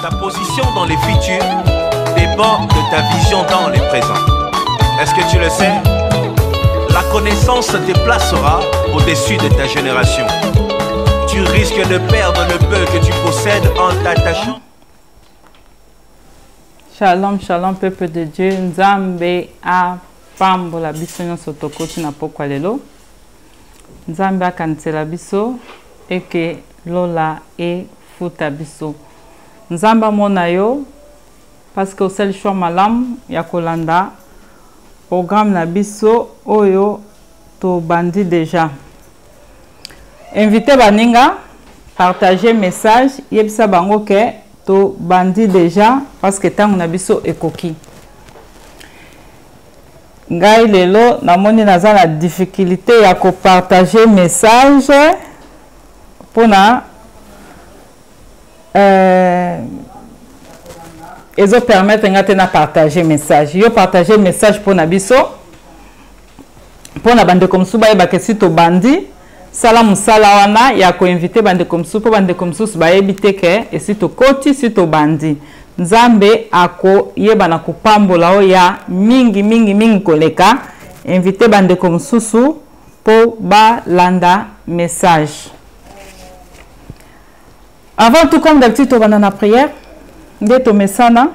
Ta position dans les futurs dépend de ta vision dans les présents. Est-ce que tu le sais La connaissance te placera au-dessus de ta génération. Tu risques de perdre le peu que tu possèdes en t'attachant. Shalom, shalom, peuple de Dieu. Nzambe apambola biso nyonso tokoti na pokwa lelo. Nzambe akanisela biso eke lola efuta biso. Nzambe amona yo parce que osali choix malamu ya kolanda programme na biso oyo tobandi déjà. Invite baninga, partager message, yebisa bango ke tobandi déjà parce que ntango na biso ekoki. Ngai lelo namoni naza na difficulté ya kopartage message mpona ezo permettre nga te na partager message. Yo partager message mpona biso, mpona bandeko mosusu bayebaka esi tobandi. Sala mosala wana ya koinvite bandeko mosusu mpo bandeko mosusu bayebi te ke esi tokoti, si tobandi. Nzambe akoyeba na kopambola oyo ya mingi mingi mingi koleka. Invite bandeko mosusu mpo balanda message. Avant tout, comme d'habitude, tobanda na prière nde tomesana.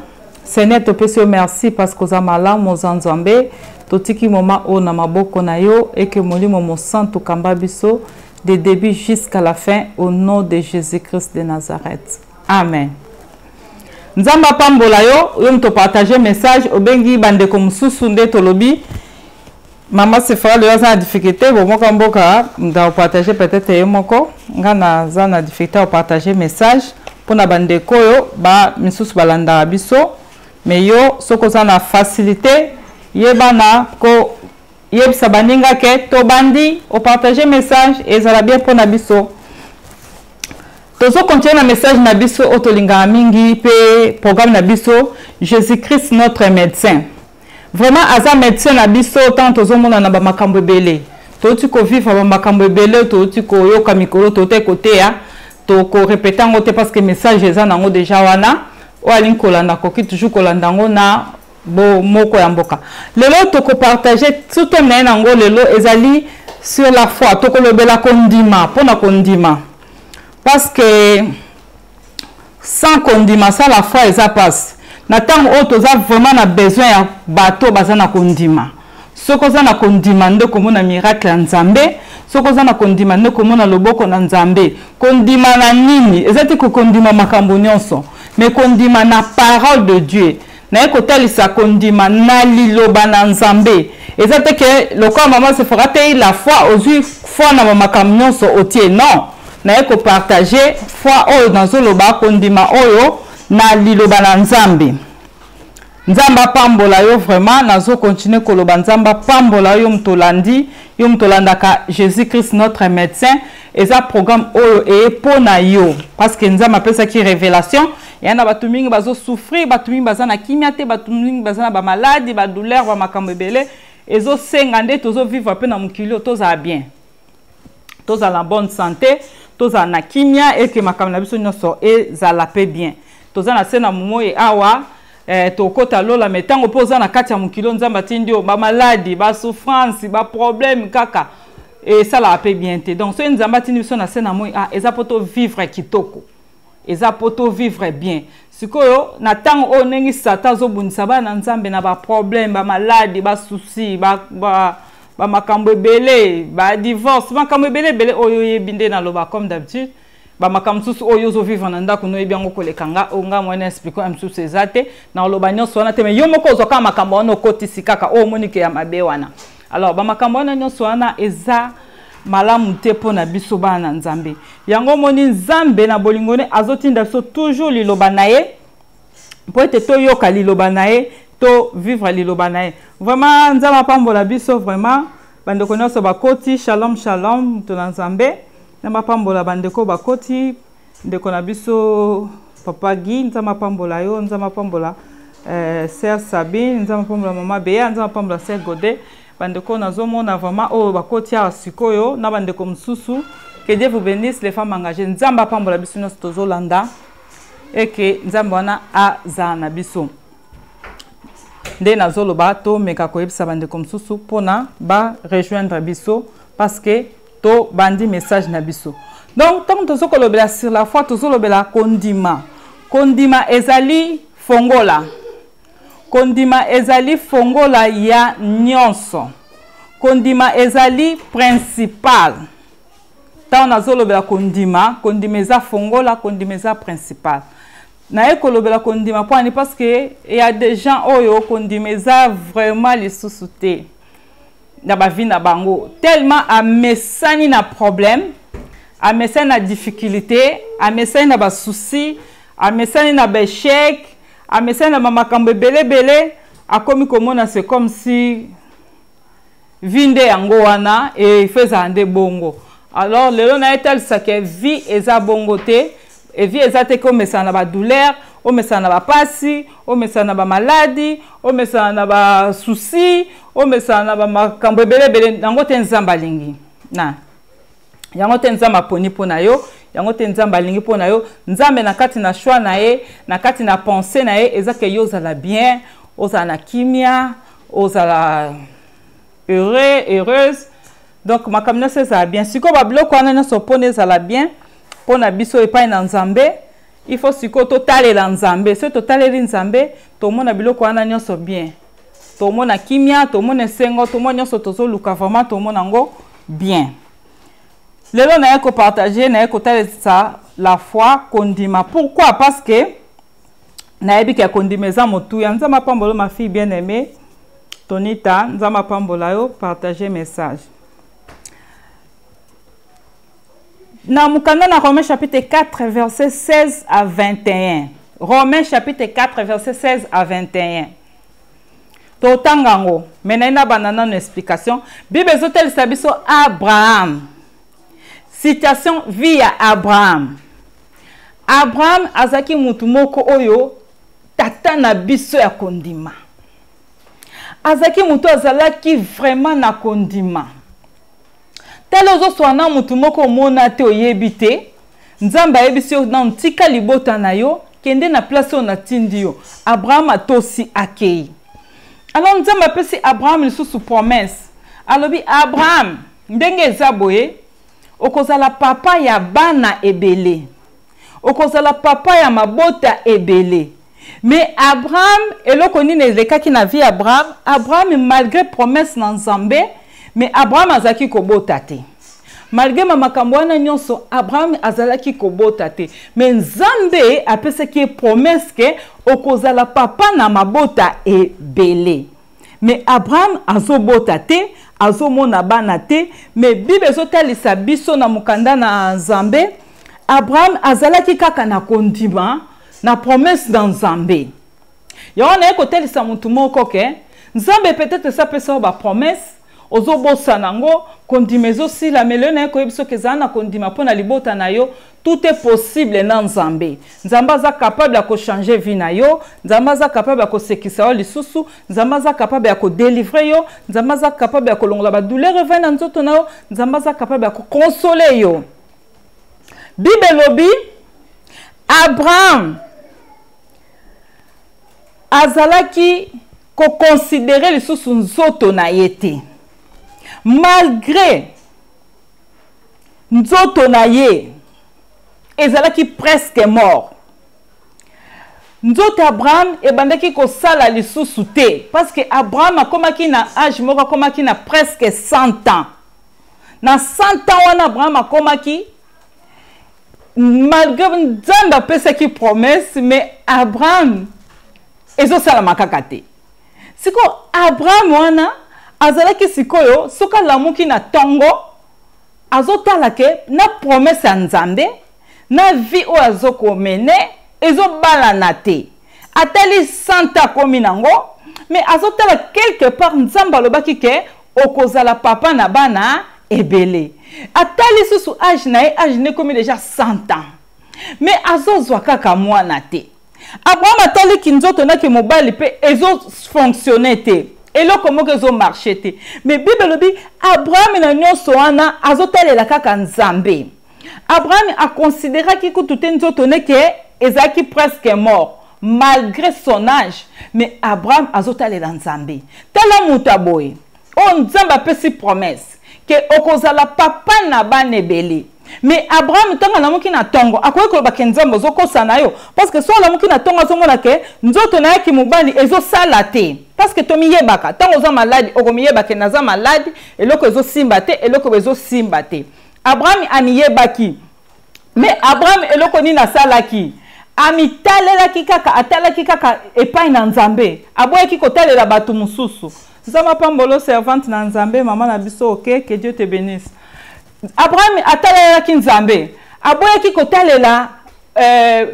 Seigneur, topesi yo merci parce que oza malamu, oza Nzambe. Totiki moma oyo na maboko na yo eke Molimo Mosantu kamba biso de début jusqu'à la fin, au nom de Jésus-Christ de Nazareth, amen. Nzambe apambola yo, yo moto partage message, obengi bandeko mosusu. Nde tolobi mama Sefora lelo aza na difficulté bomoko mboka nda opartage, peut-être ye moko. Nga naza na difficulté ya opartage message mpona bandeko oyo ba misusu balandaka biso. Mais yo soki oza na facilité, yeba na koyebisa baninga ke tobandi, opartage message, ezala bien mpona biso. Tozokontinue na message na biso oyo tolingaka mingi mpe programme na biso, Jésus Christ notre médecin. Vraiment aza médecin na biso. Ntango tozomona na bamakambo ebele, touti kovivre bamakambo ebele, touti koyoka mikolo, touti koteya, tokorepete yango te parce que message eza nango déjà wana. Oyo alingi kolanda akoki toujours kolanda yango na bo moko ya mboka. Lelo tokopartage sous-thème na ye nango lelo ezali sur la foi. Tokolobela kondima, mpona kondima, parce que sans kondima, sans la foi, eza mpasi. Na ntango oyo toza vraiment na besoin ya bato baza na kondima. Soki oza na kondima nde komona miracle ya Nzambe, soki oza na kondima nde komona loboko na Nzambe. Kondima na nini? Eza te kokondima makambo nyonso, mais kondima na parole de Dieu. Naye kotalisa kondima na liloba na Nzambe. Eza te ke lokola mama Sefora tei la foi, ozwi foi na bamakambo nyonso otie. Non, naye kopartage foi oyo nazoloba, kondima oyo na liloba na Nzambe. Nzambe apambola yo vraiment. Nazokontinue koloba, Nzambe apambola yo moto olandi, yo moto olandaka Jésus Christ notre médecin. Eza programme oyo eye mpo na yo parce que Nzambe apesaki révélation ya na bato mingi bazosouffrir, bato mingi baza na kimia te, bato mingi baza na bamaladi, badouleur, bamakambo ebele. Ezosenga nde tozovivre mpe na mokili oyo tozala bien, tozala na bonne santé, tozala na kimia, eke makambo na biso nyonso ezala mpe bien. Toza na se na momoi awa, tokota lola, mais ntango mpe oza na kati ya mokili oyo Nzambe atindi yo, bamaladi, basouffrance, baproblème kaka esalaka mpe bien te. Donc soki Nzambe atindi biso na se na moi, ah, eza mpo tovivre kitoko, eza mpo tovivre bien. Sikoyo na ntango oyo ndenge Satan azobundisa bana na Nzambe na baproblème, bamaladi, basusi, bamakambo ebele, badivorce, makambo ebele ebele oyo oyebi nde naloba comme d'habitude, bamakambo mosusu oyo ozovivre na ndako noyebi yango koleka nga. Oyo nga mwana explique ya mosusu eza te na oloba nyonso wana te, mais yo moko ozwa kaka makambo wana, okotisi kaka oyo omonike ya mabe wana. Alors bamakambo wana nyonso wana eza malamu te mpo na biso bana na Nzambe. Yango omoni Nzambe na bolingo ne azotinda biso toujours liloba na ye mpo ete toyoka liloba na ye, to vivre liloba na ye. Vraiment Nzambe apambola biso vraiment. Bandeko nyonso bakoti, shalom, shalom. Moto na Nzambe, Nzambe apambola bandeko bakoti. Ndeko na biso papa Guy, Nzambe apambola yo. Nzambe apambola sœur Sabine, Nzambe apambola mama Beya, Nzambe apambola sœur Godet. Bandeko nazomona vraiment oyo bakoti awa sikoyo na bandeko mosusu, que Dieu vous bénisse, les femmes engagées. Nzambe apambola biso nyonso tozolanda. Eke Nzambe wana azala na biso. Nde nazoloba tomeka koyebisa bandeko mosusu mpona ba rejoindre biso parce que tobandi message na biso. Donc ntango tozo kolobela sur la foi, tozolobela kondima. Kondima ezali fongola. Kondima ezali fongola ya nyonso. Kondima ezali principal. Ntango nazolobela kondima, kondima eza fongola, kondima eza principal. Naye kolobela kondima mpo ani parce que ya des gens oyo kondima eza vraiment lisusu te na bavi na bango, tellement amesani na problème, amesani na difficulté, amesani na basouci, amesani na baéchec, amesani na bamakambo ebele ebele, akomi komona c'est comme si vie nde yango wana e faut ezala nde bongo. Alors lelo nayetalisaka vie eza bongo te. E vie eza te ke omesana na badouleur, omesana na bapasi, omesana na bamaladi, omesana na basouci, omesana na bamakambo ebele ebele. Yango te Nzambe alingi na yango te. Nzambe aponi mpo na yo yango te. Nzambe alingi mpo na yo. Nzambe na kati na choix na ye, na kati na pensée na ye, eza ke yo ozala bien, ozala na kimia, ozala heureux, heureuse. Donc makambo nyonso ezala bien. Sikoyo babiloko wana nyonso, mpona ezala bien mpo na biso epai na Nzambe, il faut sikoyo totalela Nzambe. Soki totaleli Nzambe, tomona biloko wana nyonso bien, tomona kimia, tomona esengo, tomona nyonso tozoluka. Vraiment tomona yango bien. Lelo naye kopartage, naye kotalisa la foi, kondima. Pourquoi? Parce que nayebi ke kondima eza motuya. Nzambe apambola, ma fille bien aimée Tonita. Nzambe apambola yo. Partage message na mokanda na Romains chapitre 4 verset 16 à 21. Romains chapitre 4 verset 16 à 21, totanga yango, me naye nabanda nano explication. Bible ezotalisa biso Abraham, situation vie ya Abraham. Abraham azalaki mutu moko oyo tata na biso ya kondima. Azalaki mutu azalaki vraiment na kondima. Tala, ozoswana na mutu moko omona te, oyebi te. Nzambe ayebisi yo nanu: tika libota na yo, kende na place oyo natindi yo. Abraham atosi, akei. Alors Nzambe apesi Abraham lisusu promesse, alobi: Abraham, ndenge eza boye, okozala papa ya bana ebele, okozala papa ya mabota ebele. Mais Abraham, eloko nini elekaki na vie ya Abraham? Abraham, malgré promesse na Nzambe, mais Abraham azalaki kobota te. Malgré ma makambo wana nyonso, Abraham azalaki kobota te, mais Nzambe apesaki ye promesse ke okozala papa na mabota ebele. Mais Abraham azobota te, azomona bana te. Mais Bible ezotalisa biso na mokanda na Nzambe, Abraham azalaki kaka na kondima na promesse na Nzambe. Yango naye kotalisa motu moko ke Nzambe peut-être esi apesa yo bapromesse, ozobosana yango, kondima ezosila. Me lelo naye koyebi soki ezala na kondima mpo na libota na yo, tout est possible na Nzambe. Nzambe aza capable ya kochange vie na yo. Nzambe aza capable ya kosekisa yo lisusu. Nzambe aza capable ya kodelivre yo. Nzambe aza capable ya kolongola badouleur evai na nzoto na yo. Nzambe aza capable ya kokonsole yo. Bible elobi Abraham azalaki koconsidere lisusu nzoto na ye te, malgré nzoto na ye ezalaki presque mort. Nzoto Abraham ebandaki kosala lisusu te, parce que Abraham akomaki na age moko, akomaki na presque 100 ans. Na 100 ans wana Abraham akomaki, malgré Nzambe apesaki promesse, mais Abraham ezosalama kaka te. Sikoyo Abraham wana azalaki sikoyo, soki alamuki na ntongo, azotala ke na promesse ya Nzambe na vie oyo azokomene ezobalana te. Atali 100 akomi nango, mais azotala quelque part Nzambe alobaki ke okozala papa na bana ebele. Ata lisusu age na ye, age ne ekomi déjà 100 ans, mais azozwa kaka mwana te. Abraham ataliki nzoto naki mobali mpe ezofonctionne te, eloko moko ezomarche te. Mais Bible elobi Abraham na nyonso wana azotalela kaka Nzambe. Abraham akonsideraki kutu te nzoto neke. ezalaki presque mort malgré son âge, mais Abraham azotalela Nzambe. Tala moto ya boye oyo Nzambe apesi promesse ke okozala papa na bana ebele. Mais Abraham ntango alamuki na ntongo, akoki koloba ke Nzambe ozokosa na yo, parce que so alamuki na ntongo azomona ke nzoto na ye kimobali ezosala te, parce que tomiyebaka ntango oza maladi, okomiyeba ke naza maladi, eloko ezosimba te, eloko ezosimba te. Abraham amiyebaki. Mais Abraham eloko nini asalaki? Amitalelaki kaka, atalaki kaka epai na Nzambe, aboyaki kotalela bato mosusu. Nzambe apambolo servante na Nzambe, mama na biso, ok, que Dieu te bénisse. Abraham atalelaki Nzambe, aboyaki kotalela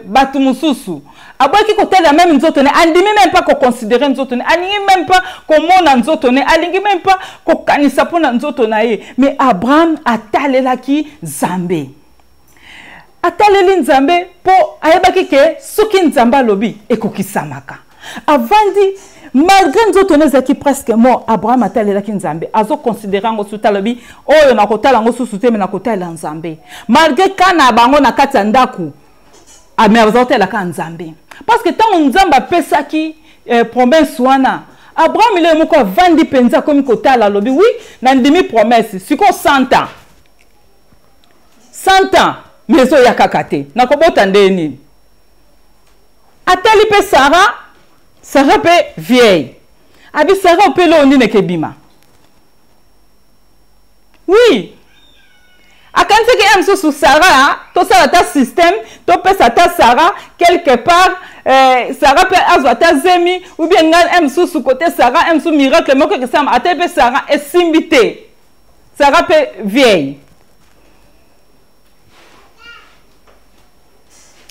bato mosusu, aboyaki kotalela meme nzoto ne, andimi meme pas koconsidere nzoto ne, alingi meme pas komona nzoto ne, alingi meme pas kokanisa mpona nzoto na ye. Mais Abraham atalelaki Nzambe, ataleli Nzambe mpo ayebaki ke soki Nzambe alobi ekokisamaka. Avandi malgré nzoto ne ezalaki presque mort, Abraham atalelaki Nzambe, azoconsidere yango susu te, alobi oyo nakotala yango susu te, me nakotalela Nzambe. Malgré kana bango na kati ya ndako, mais azotalelaka Nzambe, parce que ntango Nzambe apesaki promesse wana, Abraham ile moko avandi mpenza, akomi kotala, alobi oui, nandimi promesse, sikoyo 100 ans, 100 ans, mais ezoya kaka te, nakobota nde nini? Atali mpe Sara, Sara mpe vieille, abi Sara mpe loo nini ekebima? Oui, akanisaki ye mosusu Sara, tosala ata système, topesa ata Sara quelque part, Sara mpe azwa ata zemi, ou bien ngai mosusu kote Sara mosusu miracle moko ekesama. Ata mpe Sara esimbi te, Sara mpe vieille.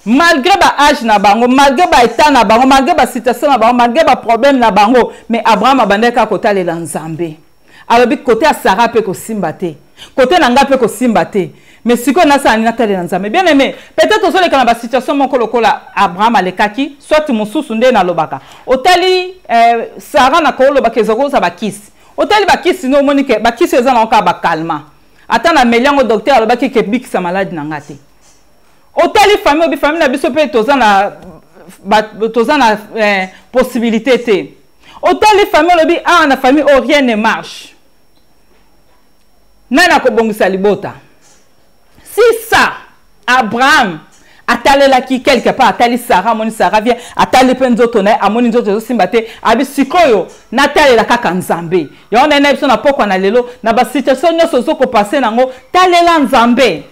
Malgré ba âge na bango, malgré ba état na bango, malgré ba situation na bango, malgré ba problème na bango, mais Abraham abandaki kaka kotalela Nzambe. Alobi kote ya Sara mpe kosimba te, kote na ngai mpe kosimba te, mais sikoyo nasala nini? Natalela Nzambe. Bien aimé, peut-être ozoleka na basituation moko lokola Abraham alekaki, soit mosusu nde nalobaka. Otali Sara na kolobaka eza kozwa bakisi, otali bakisi no, omoni ke bakisi eza nango kaka bakalma, ata na meli yango, docteur alobaki ke bikisa maladi na nga te. Otali famille, obi famille na biso mpe toza na possibilité te. Otali famille, olobi awa na famille oyo rien ne marche, nani akobongisa libota? Si ça, Abraham atalelaki quelque part, atali Sara, amoni Sara vie, atali mpe nzoto na ye, amoni nzoto ezosimba te, abi sikoyo natalela kaka Nzambe. Yango na ye na biso na pokwa na lelo, na basituation nyonso ozokopase nango, talela Nzambe,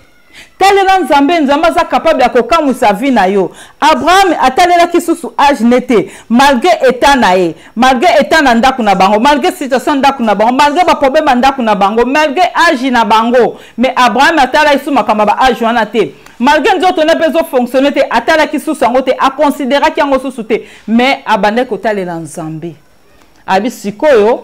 talela Nzambe. Nzambe aza capable ya kokamwisa vie na yo. Abraham atalelaki susu âge ne te, malgré état na ye, malgré état na ndako na bango, malgré situation ndako na bango, malgré baproblème ya ndako na bango, malgré âge na bango, mais Abraham atalaki susu makambo ya baâge wana te. Malgré nzoto ne mpe ezofonctionne te, atalaki susu yango te, aconsidéraki yango susu te, mais abandaki kotalela Nzambe. Abi sikoyo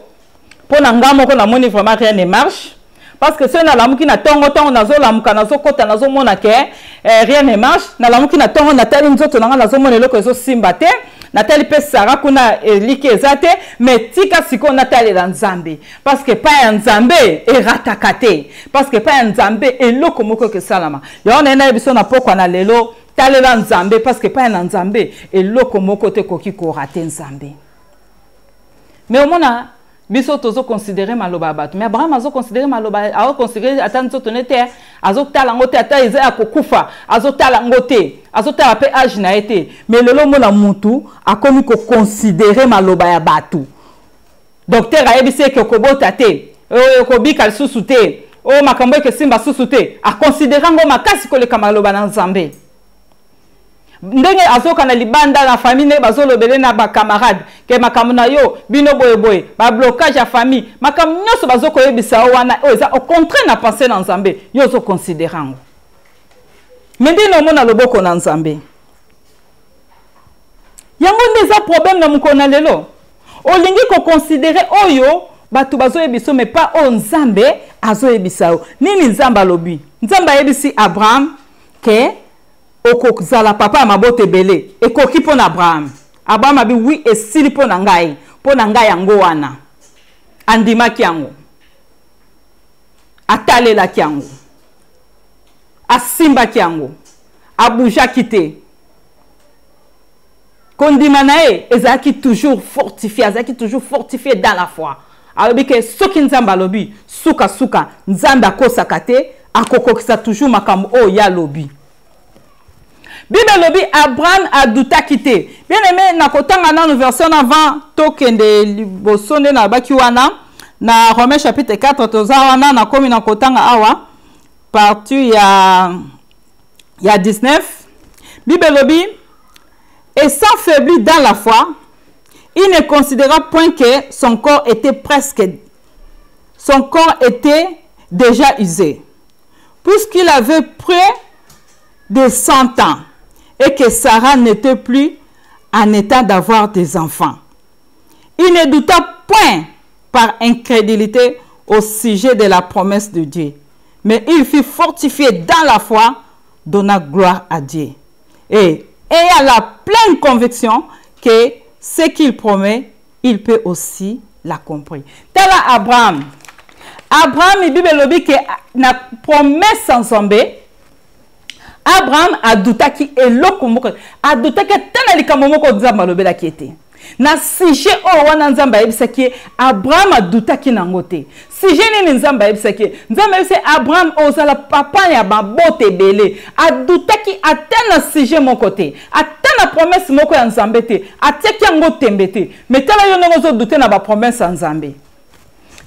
mpo na nga moko namoni vraiment rien ne marche, parce que soki nalamuki na ntongo, ntongo nazolamuka, nazokɔta, nazomona ke rien ne marche. Nalamuki na ntongo, natali nzoto na nga, nazomona eloko ezosimba te, natali mpe Sara kuna, eliki eza te, mais tika sikoyo natalela Nzambe, parce que epai ya Nzambe erataka te, parce que epai ya Nzambe eloko moko ekesalama. Yango naye nayebi biso na pokwa na lelo, talela Nzambe, parce que epai na Nzambe eloko moko te ekoki korater Nzambe. Mais omona biso tozoconsidere maloba ya bato, mais Abraham azoconsidere maloba, azoconsidere ata nzoto ne te, azotala yango te, ata eza ya kokufa azotala yango te, azotala mpe âge na ye te. Mais lelo omona mutu akomi koconsidere maloba ya bato. Docteur ayebisi eke okobota te, oyo okobika lisusu te, oyo makambo eke esimba susu te, aconsidere yango makasi koleka maloba na Nzambe. Ndenge azoka na libanda na famille, ndenge bazolobele na bacamarade ke makambo na yo bino boyeboye, bablocage ya famille, makambo nyonso bazokoyebisa yo wana, oyo eza au contraire na pensée na Nzambe, yo ozoconsidere yango. Me ndenge omona loboko na Nzambe, yango nde eza problème na mokolo na lelo. Olingi koconsidere oyo bato bazoyebisa yo, mais pas oyo Nzambe azoyebisa yo. Nini Nzambe alobi? Nzambe ayebisi Abraham ke okozala papa ya mabota ebele. Ekoki mpo na Abraham. Abraham abi oui, esili mpo na ngai, mpo na ngai yango wana. Andimaki yango, atalelaki yango, asimbaki yango, abujaki te. Kondima na ye ezalaki toujours fortifié, azalaki toujours fortifié dans la foi. Alobi ke soki Nzambe alobi, sukasuka Nzambe akosaka te, akokokisa toujours makambo oyo ye alobi. Bible elobi Abraham adutaki te. Bien aimé, nakotanga nanu version avant tokende liboso nde nalobaki wana na Romains chapitre 4, toza wana, nakomi na kotanga awa partie ya 19. Bible elobi, et sans faiblir dans la foi, il ne considéra point que son corps était presque, son corps était déjà usé, puisqu'il avait près de 100 ans et que Sarah n'était plus en état d'avoir des enfants. Il ne douta point par incrédulité au sujet de la promesse de Dieu, mais il fut fortifié dans la foi, donna gloire à Dieu. Et ayant la pleine conviction que ce qu'il promet, il peut aussi l'accomplir. Tala Abraham. Abraham, Bible elobi ke na promesse Nzambe, Abraham adutaki eloko moko, adutaki ata na likambo moko Nzambe alobelaki ye te. Na sujet oyo wana Nzambe ayebisaki ye, Abraham adutaki nango te. Sujet nini Nzambe ayebisaki ye? Nzambe ayebisaki Abraham, ozala papa ya mabota ebele. Adutaki ata na sujet moko te, ata na promesse moko ya Nzambe te, atiaki yango tembe te. Mais tala yo ndenge ozodute na ba promesse ya Nzambe.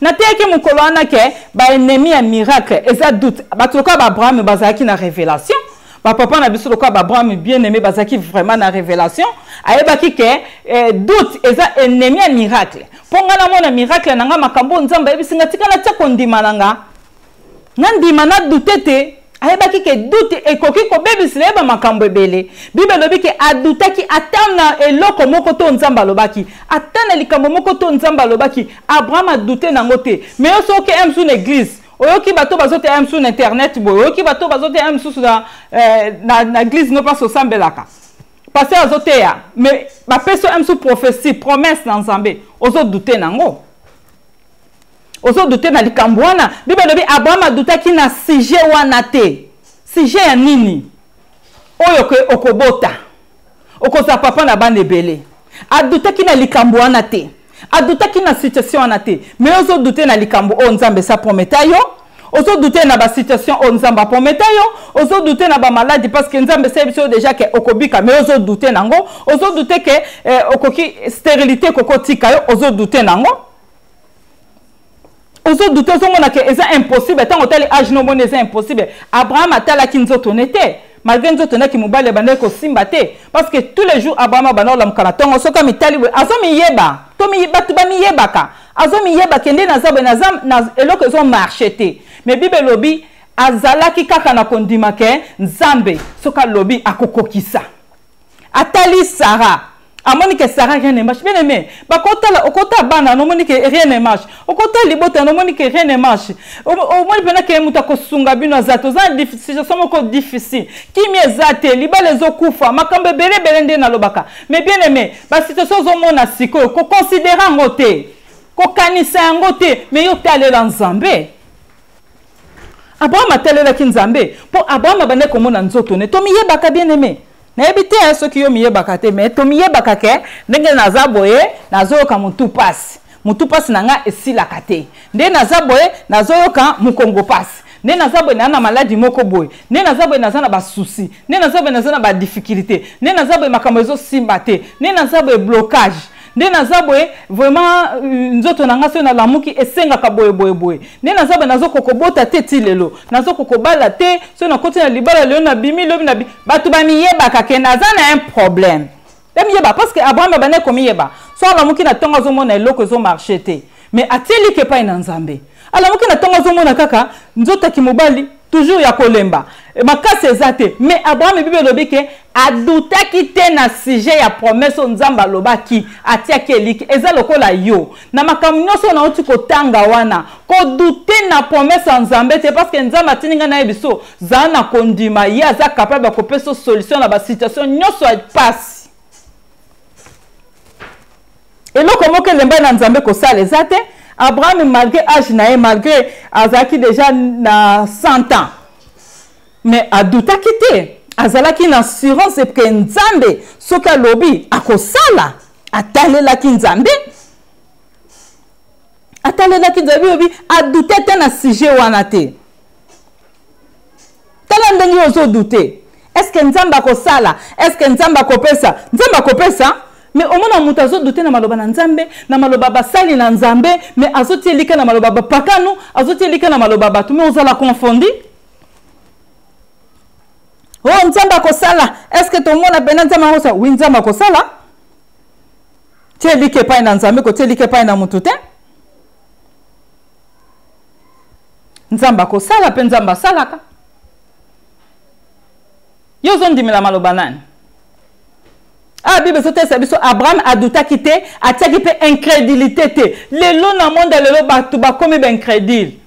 Nateyaki mokolo wana ke ba ennemi ya miracle eza doute. Bato lokola ba Abraham bazalaki na révélation. Ba papa na biso lokola ba Abraham bien-aimé bazalaki vraiment na révélation. Ayebaki ke doute eza ennemi ya miracle. Mpo nga namona miracle na nga, makambo oyo Nzambe ayebisi nga, tika natia kondima na nga. Nandima na doute te. Ayebaki ke doute ekoki kobebisela ye ba makambo ebele. Bible elobi ke adutaki ata na eloko moko to Nzambe alobaki, ata na likambo moko to Nzambe alobaki, Abraham adute nango te. Mais yo soki oke mosusu na église, oyoki bato bazoteya mosusu na internet boye, oyoki bato bazoteya mosusu na église no place osambelaka, pasteur azoteya, mais bapesi yo mosusu prophétie, promesse na Nzambe, ozodute nango, ozodute na likambo wana. Bible elobi Abraham adutaki na sujet wana te. Sujet ya nini? Oyo ke okobota, okozala papa na bana ebele. Adutaki na likambo wana te, adutaki na situation wana te. Mais ozodute na likambo oyo Nzambe esa prometa yo, ozodute na basituation oyo Nzambe aprometa yo, ozodute na bamaladi parce que Nzambe esali biso déjà ke okobika, mais ozodute nango, ozodute ke okoki stérilité ekokotika yo, ozodute nango, ozodute, ozomona ke eza impossible. Ntango otali age no, omoni eza impossible. Abraham atalaki nzoto ne te, malgré nzoto naki mobali ebandaki kosimba te, parce que tous les jours Abraham abanda kolamuka na ntongo, soki amitali boye azomiyeba, to bato bamiyebaka, azomiyeba ke nde naza boye, naza na eloko ezomarche te. Mais Bible elobi azalaki kaka na kondima ke Nzambe soki alobi akokokisa. Atali Sara, amoni ke Sara rien ne marche. Bien aimé, bakotala, okota bana, nomoni ke rien ne marche, okota libota, nomoni ke rien ne marche, omoni mpena ke moto akosunga bino aza te, oza na situation moko difficile, kimia eza te, libala ezokufa, makambo ebele ebele nde nalobaka. Mais bien aimé, basituation ozomona sikoyo, koconsidere yango te, kokanisa yango te, mais yo talela Nzambe. Abraham atalelaki Nzambe, mpo Abraham abandaki komona nzoto ne. Tomiyebaka, bien aimé, nayebi te soki yo miyebaka te, mais tomiyebaka ke ndenge naza boye, nazoyoka motu pasi, motu pasi na nga esilaka te, nde naza boye, nazoyoka mokongo pasi, nde naza boye, naza na maladi moko boye, nde naza boye, naza na basusi, nde naza boye, naza na badifficulté, nde naza boye, makambo ezosimba te, nde naza boye, blocage, nde naza boye, vraiment nzoto na nga soki nalamuki esengaka boye boye boye, nde naza boye, nazokokobota te ti lelo, nazokokobala te, soki nakoti na libala lelo, nabimi lobi na bato bamiyebaka ke naza na un problème, bamiyeba, parce que Abraham abandaki komiyeba. So alamuki na ntongo, azomona eloko ezomarche te, mais atieliki epai na Nzambe. Alamuki na ntongo, azomona kaka nzoto ya mobali toujours ya kolemba, makasi eza te. Mais Abraham, Bible elobi ke adutaki te na sujet ya promesse oyo Nzambe alobaki, atiaki eliki. Eza lokola yo na makambo nyonso oyo nauti kotanga wana, kodute na promesse ya Nzambe te, parce que Nzambe atindi ngai nayebi so zala na kondima, ye aza capable ya kopesa solution na basituation nyonso ya pasi. Eloko moko elembai na Nzambe kosala eza te. Abraham, malgré âge na ye, malgré azalaki déjà na 100 ans, mais adutaki te. Azalaki na assurance ke Nzambe soki alobi akosala. Atalelaki Nzambe, atalelaki Nzambe. Obi adute te na sujet wana te. Tala ndenge yo ozodute, est-ce Nzambe akosala? Est-ce Nzambe akopesa? Nzambe akopesa. Mais omona moto azodute na maloba na Nzambe, na maloba basali na Nzambe, mais azotia elika na maloba bapakanu, azotia elika na maloba bato, mais ozala confondi. Oh, Nzambe akosala. Est-ce que tomona pena Nzambe akosala? Oui, Nzambe akosala. Tia elika epai na Nzambe, kotia elika epai na motu te. Nzambe akosala mpe Nzambe asalaka. Yo ozondimela maloba nani? Ah, Bible ezotesa biso Abraham adutaki te, atiaki mpe incrédulité te. Lelo na monde lelo bato bakomi baincrédule,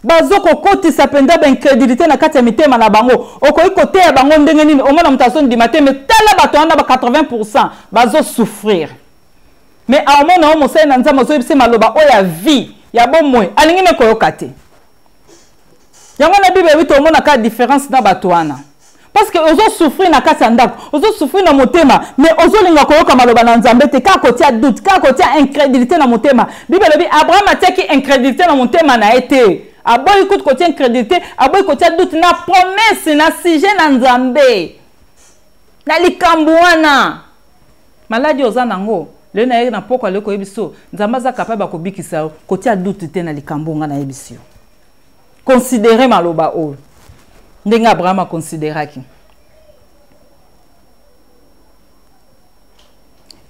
bazokokotisa mpenza baincrédulité na kati ya mitema na bango. Okoki koteya bango ndenge nini? Omona moto azondima te, mais tala bato wana ba 80 bazosouffrir. Mais aomona oyo mosali na Nzambe azoyebisa maloba oyo ya vie, ya bomoi, alingi ne koyoka te. Yango na Bible ebi tomonaka différence na bato wana, parce que ozosouffrir na kati ya ndako, ozosouffrir na motema, mais ozolinga koyoka maloba na Nzambe te, kaka kotia doute, kaka kotia incrédulité na motema. Bible elobi Abraham atiaki incrédulité na motema na ye te. Aboyi kutu kotia incrédulité, aboyi kotia doute na promesse, na sujet na Nzambe, na likambo wana. Maladi oza nango lelo na ye na poko aleki koyebi so Nzambe aza capable ya kobikisa yo. Kotia doute te na likambo nga nayebisi yo. Considere maloba oyo ndenge Abraham akonsideraki.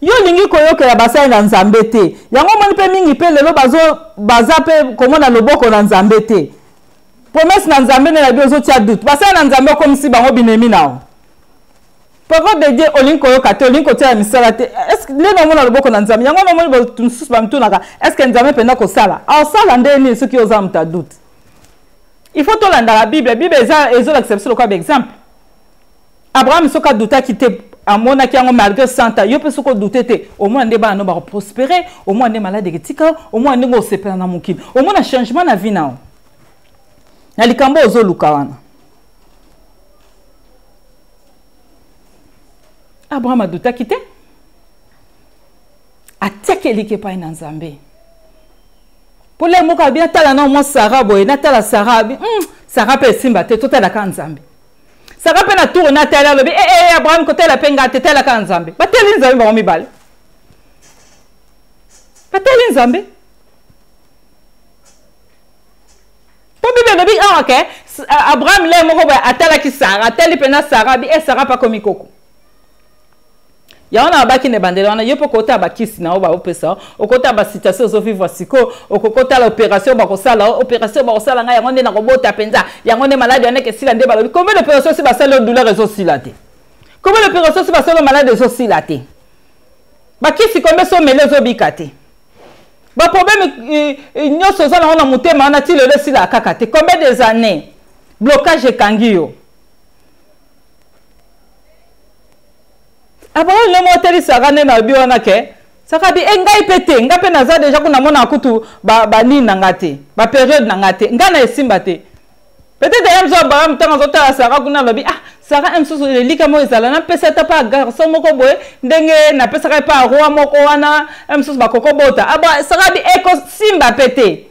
Yo olingi koyokela basali na Nzambe te. Yango omoni mpe mingi mpe lelo baza mpe komona loboko na Nzambe te, promesse na Nzambe nde na bi ozotia doute. Basali na Nzambe okomisi bango binemi na yo. Parole de Dieu olingi koyoka te, olingi kotia ya misala te. Est-ce nde namona loboko na Nzambe? Yango namoni bato mosusu bamitunaka: est ce que Nzambe mpenza kosala? Aosala nde nini soki oza moto ya doute? Il faut tolandaka Bible. Bible eza ezolakisa biso lokola baexemple. Abraham soki adutaki te, amonaki yango malgré 100 ans. Yo mpe soki odute te, omona nde bana no bakoprospere, omona nde malade eketika, omona ndenge osepela na mokili, omona changement na vie na yo na likambo ozoluka wana. Abraham adutaki te, atiaki eliki epai na Nzambe. Mpo le moko abi natala na mwa Sara boye, natala Sara abi Sara mpe esimba te, totalaka Nzambe. Sara mpe na tour natali, alobi e e Abraham, kotala mpe nga te, talaka Nzambe. Batali Nzambe bango mibale, batali Nzambe. Mpo Bible elobi awa ke Abraham le moko boye atalaki Sara, atali mpena Sara, abi e Sara mpe akomi koko. Yango na babaki na ebandeli wana, yo mpe okotala bakisi na yo baopesa, okotala basituation ozovivre sikoyo, okokotala opération bakosala, opération bakosala ngai yango nde nakobota mpenza, yango nde maladi wana ekesila. Nde balobi combien d'opération si basali yo, douleur ezosila te? Combien d'opération si basali yo, maladi ezosila te? Bakisi combien so omeli, ezobika te? Baproblème nyonso oza nango na motema wana ti lelo esilaka kaka te. Combien des années blocage ekangi yo? Abraham nde moko atalisaka nde na bi wana ke saka bi e ngai mpe te, ngai mpe naza deja kuna, namona kutu banini na nga te, baperiode na nga te, ngai na esimba te. Peut-être ye mosusu Abraham ntango azotala Sara kuna, alobi: ah, Sara mosusu elika moko ezala napesa ata mpa garçon moko boye, ndenge napesaka epa roi moko wana, mosusu bakoko bota. Sara bi ekosimba mpe te.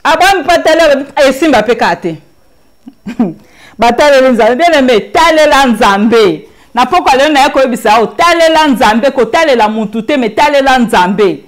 Abraham mpe atali, alobi esimba mpe kaka te. Bataleli Nzambe. Bien aimé, talela Nzambe. Na pokwa lelo naye koyebisa yo: talela Nzambe, kotalela mutu te, mais talela Nzambe.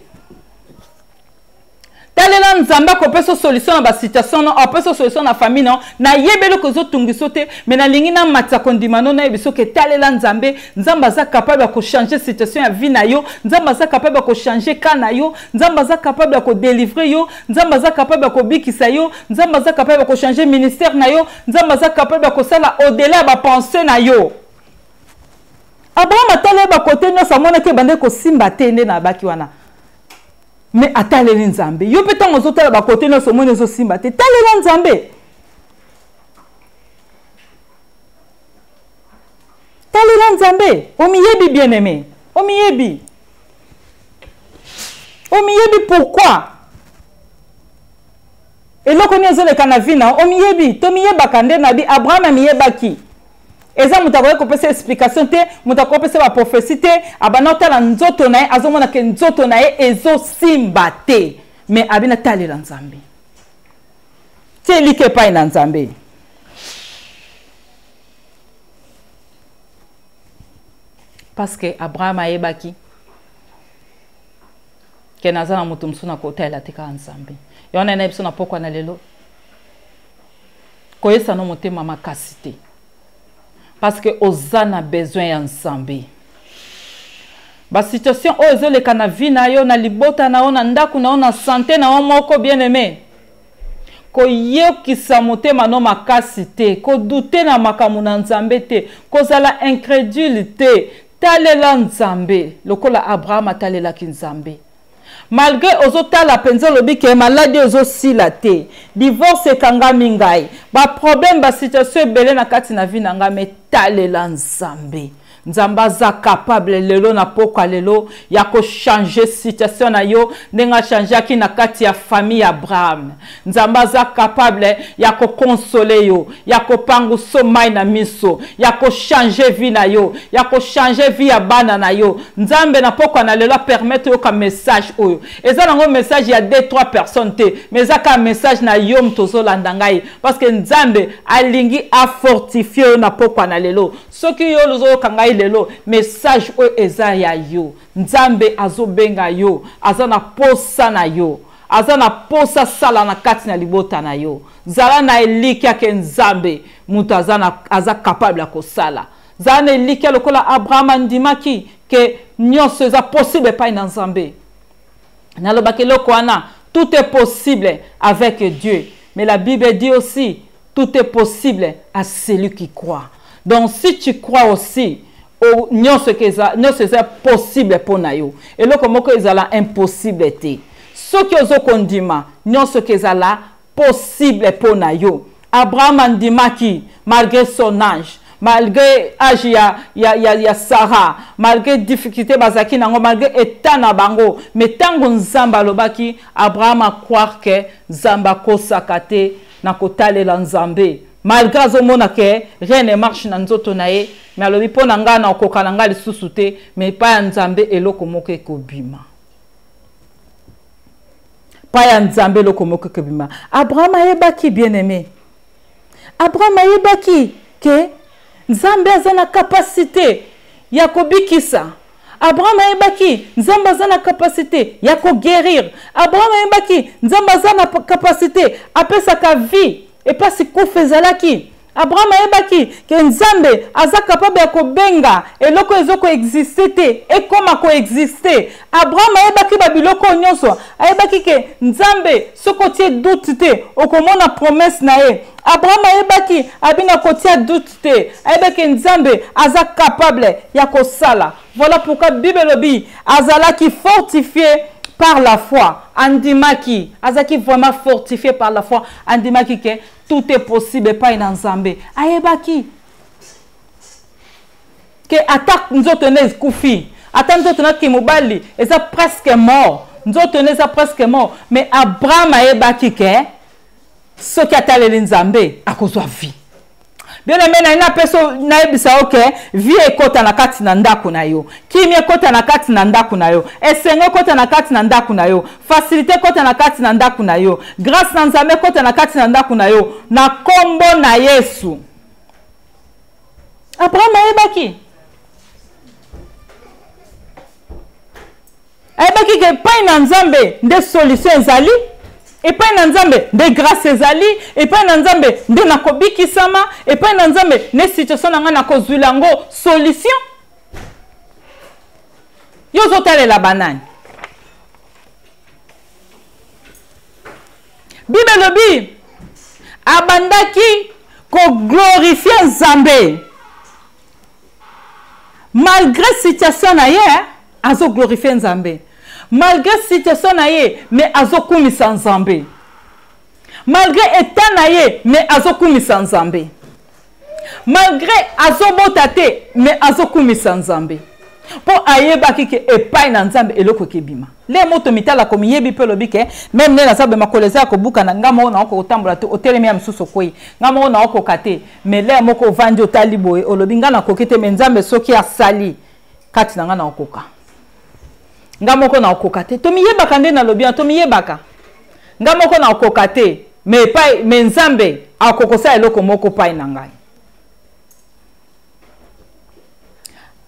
Talela Nzambe, akopesa solution na basituation no, apesa solution na famille no. Nayebi eloko ezotungisa te, mais nalingi namatisa kondima no. Nayebi soki etalela Nzambe, Nzambe aza capable ya kochange situation ya vie na yo, Nzambe aza capable ya kochange ka na yo, Nzambe aza capable ya kodelivre yo, Nzambe aza capable ya kobikisa yo, Nzambe aza capable ya kochange ministère na yo, Nzambe aza capable ya kosala au-delà ya bapense na yo. Abraham atala ye bakote nyonso, amonaki ebandaki kosimba te nde na abaki wana, mais ataleli Nzambe. Yo mpe ntango ozotala bakote nyonso, omoni ezosimba te, talela Nzambe, talela Nzambe. Omiyebi, bien aimé, omiyebi, omiyebi. Pourquoi? Eloko nini ezoleka na vie na yo? Omiyebi, tomiyebaka nde na bi Abraham amiyebaki. Eza moto akoki kopesa explication te, moto akoki kopesa baprophetie te. Abanda kotala nzoto na ye, azomona ke nzoto na ye ezosimba te, mais abi natalela Nzambe, tie elika epai na Nzambe. Parce que Abraham ayebaki ke naza na moto mosusu na kotalela te, kaka Nzambe. Yango wana na biso na pokwa na lelo, koyesa no motema makasi te, parce que oza na besoin ya Nzambe. Basituation oyo ezoleka na vie na yo, na libota na yo, na ndako na yo, na sante na yo moko, bien aimé, koyokisa motema no makasi te, kodute na makambo na Nzambe te, kozala incrédule te. Talela Nzambe lokola Abraham atalelaki Nzambe. Malgré ozotala mpenza, olobi ke maladi ezosila te, divorce ekangami ngai, baproblème, basituation ebele na kati na vie na ngai, mais talela Nzambe. Nzambe aza capable lelo na pokwa lelo ya kochange situation na yo, ndenge achangeaki na kati ya famille ya Abraham. Nzambe aza capable ya kokonsole yo, ya kopanguso mai na miso, ya kochange vie na yo, ya kochange vie ya bana na yo. Nzambe na pokwa na lelo apermettre yoka message oyo. Eza nango message ya 2 3 personnes te, mais eza kaka message na yo moto ozolanda ngai, parce que Nzambe alingi afortifie yo na pokwa na lelo. Soki yo ozoyoka ngai lelo, message oyo eza ya yo. Nzambe azobenga yo, aza na posa na yo, aza na posa sala na kati na libota na yo. Zala na elikya ke Nzambe moto aza, na, aza capable ya kosala. Zala na elikya lokola Abraham andimaki ke nyonso eza possible epai na Nzambe. Nalobaka eloko wana, tout est possible avec Dieu, mais la Bible dit aussi, tout est possible à celui qui croit. Donc si tu crois aussi, nyonso eza possible mpo na yo. Eloko moko ezala impossible te. Soki ozokondima, nyonso ezala possible mpo na yo. Abraham andimaki malgré son âge, malgré âge ya Sarah, malgré difficulté bazalaki nango, malgré état na bango. Mais ntango Nzambe alobaki, Abraham acroire ke Nzambe akosaka te na kotalela Nzambe. Malgré azomona ke rien ne marche na nzoto na ye, mais alobi mpo na ngai na okoka na ngai lisusu te, mais epai ya Nzambe eloko moko ekobima. Pa ya Nzambe eloko moko ekobima. Abraham ayebaki, bien aimé, Abraham ayebaki ke Nzambe aza na capacité ya kobikisa. Abraham ayebaki Nzambe aza na capacité ya koguérir. Abraham ayebaki Nzambe aza na capacité apesaka vie epasi kufa ezalaki. Abraham ayebaki ke Nzambe aza capable ya kobenga eloko ezokoexiste te ekoma koexiste. Abraham ayebaki babiloko oyo nyonso. Ayebaki ke Nzambe, soki otie doute te, okomona promesse na ye. Abraham ayebaki, abina kotia doute te, ayebaki Nzambe aza capable ya kosala. Voilà pourquoi Bible elobi azalaki fortifié par la foi. Andimaki, azalaki vraiment fortifié par la foi. Andimaki ke tout est possible epai na Nzambe. Ayebaki ke ata nzoto na ekufi, ata nzoto na kimobali eza presque mort, nzoto na eza presque mort, mais Abraham ayebaki ke soki ataleli Nzambe, akozwa vie. Bien aimé, na napesa, nayebisa yo ke vie ekɔta na kati na ndako na yo, kimia ekɔta na kati na ndako na yo, esengo ekɔta na kati na ndako na yo, facilité ekɔta na kati na ndako na yo, grâce na Nzambe ekɔta na kati na ndako na yo, na nkombo na Yesu. Abraham ayebaki ke epai na Nzambe nde solution ezali, epai na Nzambe nde grâce ezali, epai na Nzambe nde nakobikisama, epai na Nzambe nde situation na ngai nakozwila yango solution. Yo ozotalela banani? Bible elobi abandaki koglorifie Nzambe malgré situation na ye. Azoglorifie Nzambe malgré situation na ye, mais azokumisa Nzambe malgré état na ye, mais azokumisa Nzambe malgré azobota te, mais azokumisa Nzambe. Mpo ayebaki ke epai na Nzambe eloko ekebima. Le moto mitala komiyebi mpe olobi ke meme nde naza boye makolo eza ya kobukana, nga moko nakoka kotambola te, otelemi ya mosusu okwei, nga moko nakokoka te. Mais le moko ovandi otali boye olobi nga nakoki te, mais Nzambe soki asali kati na nga nakokoka. Nga moko nakokoka te. Tomiyebaka nde nalobi wana, tomiyebaka. Nga moko nakokoka te, mais epai, mais Nzambe akokosala eloko moko epai na ngai.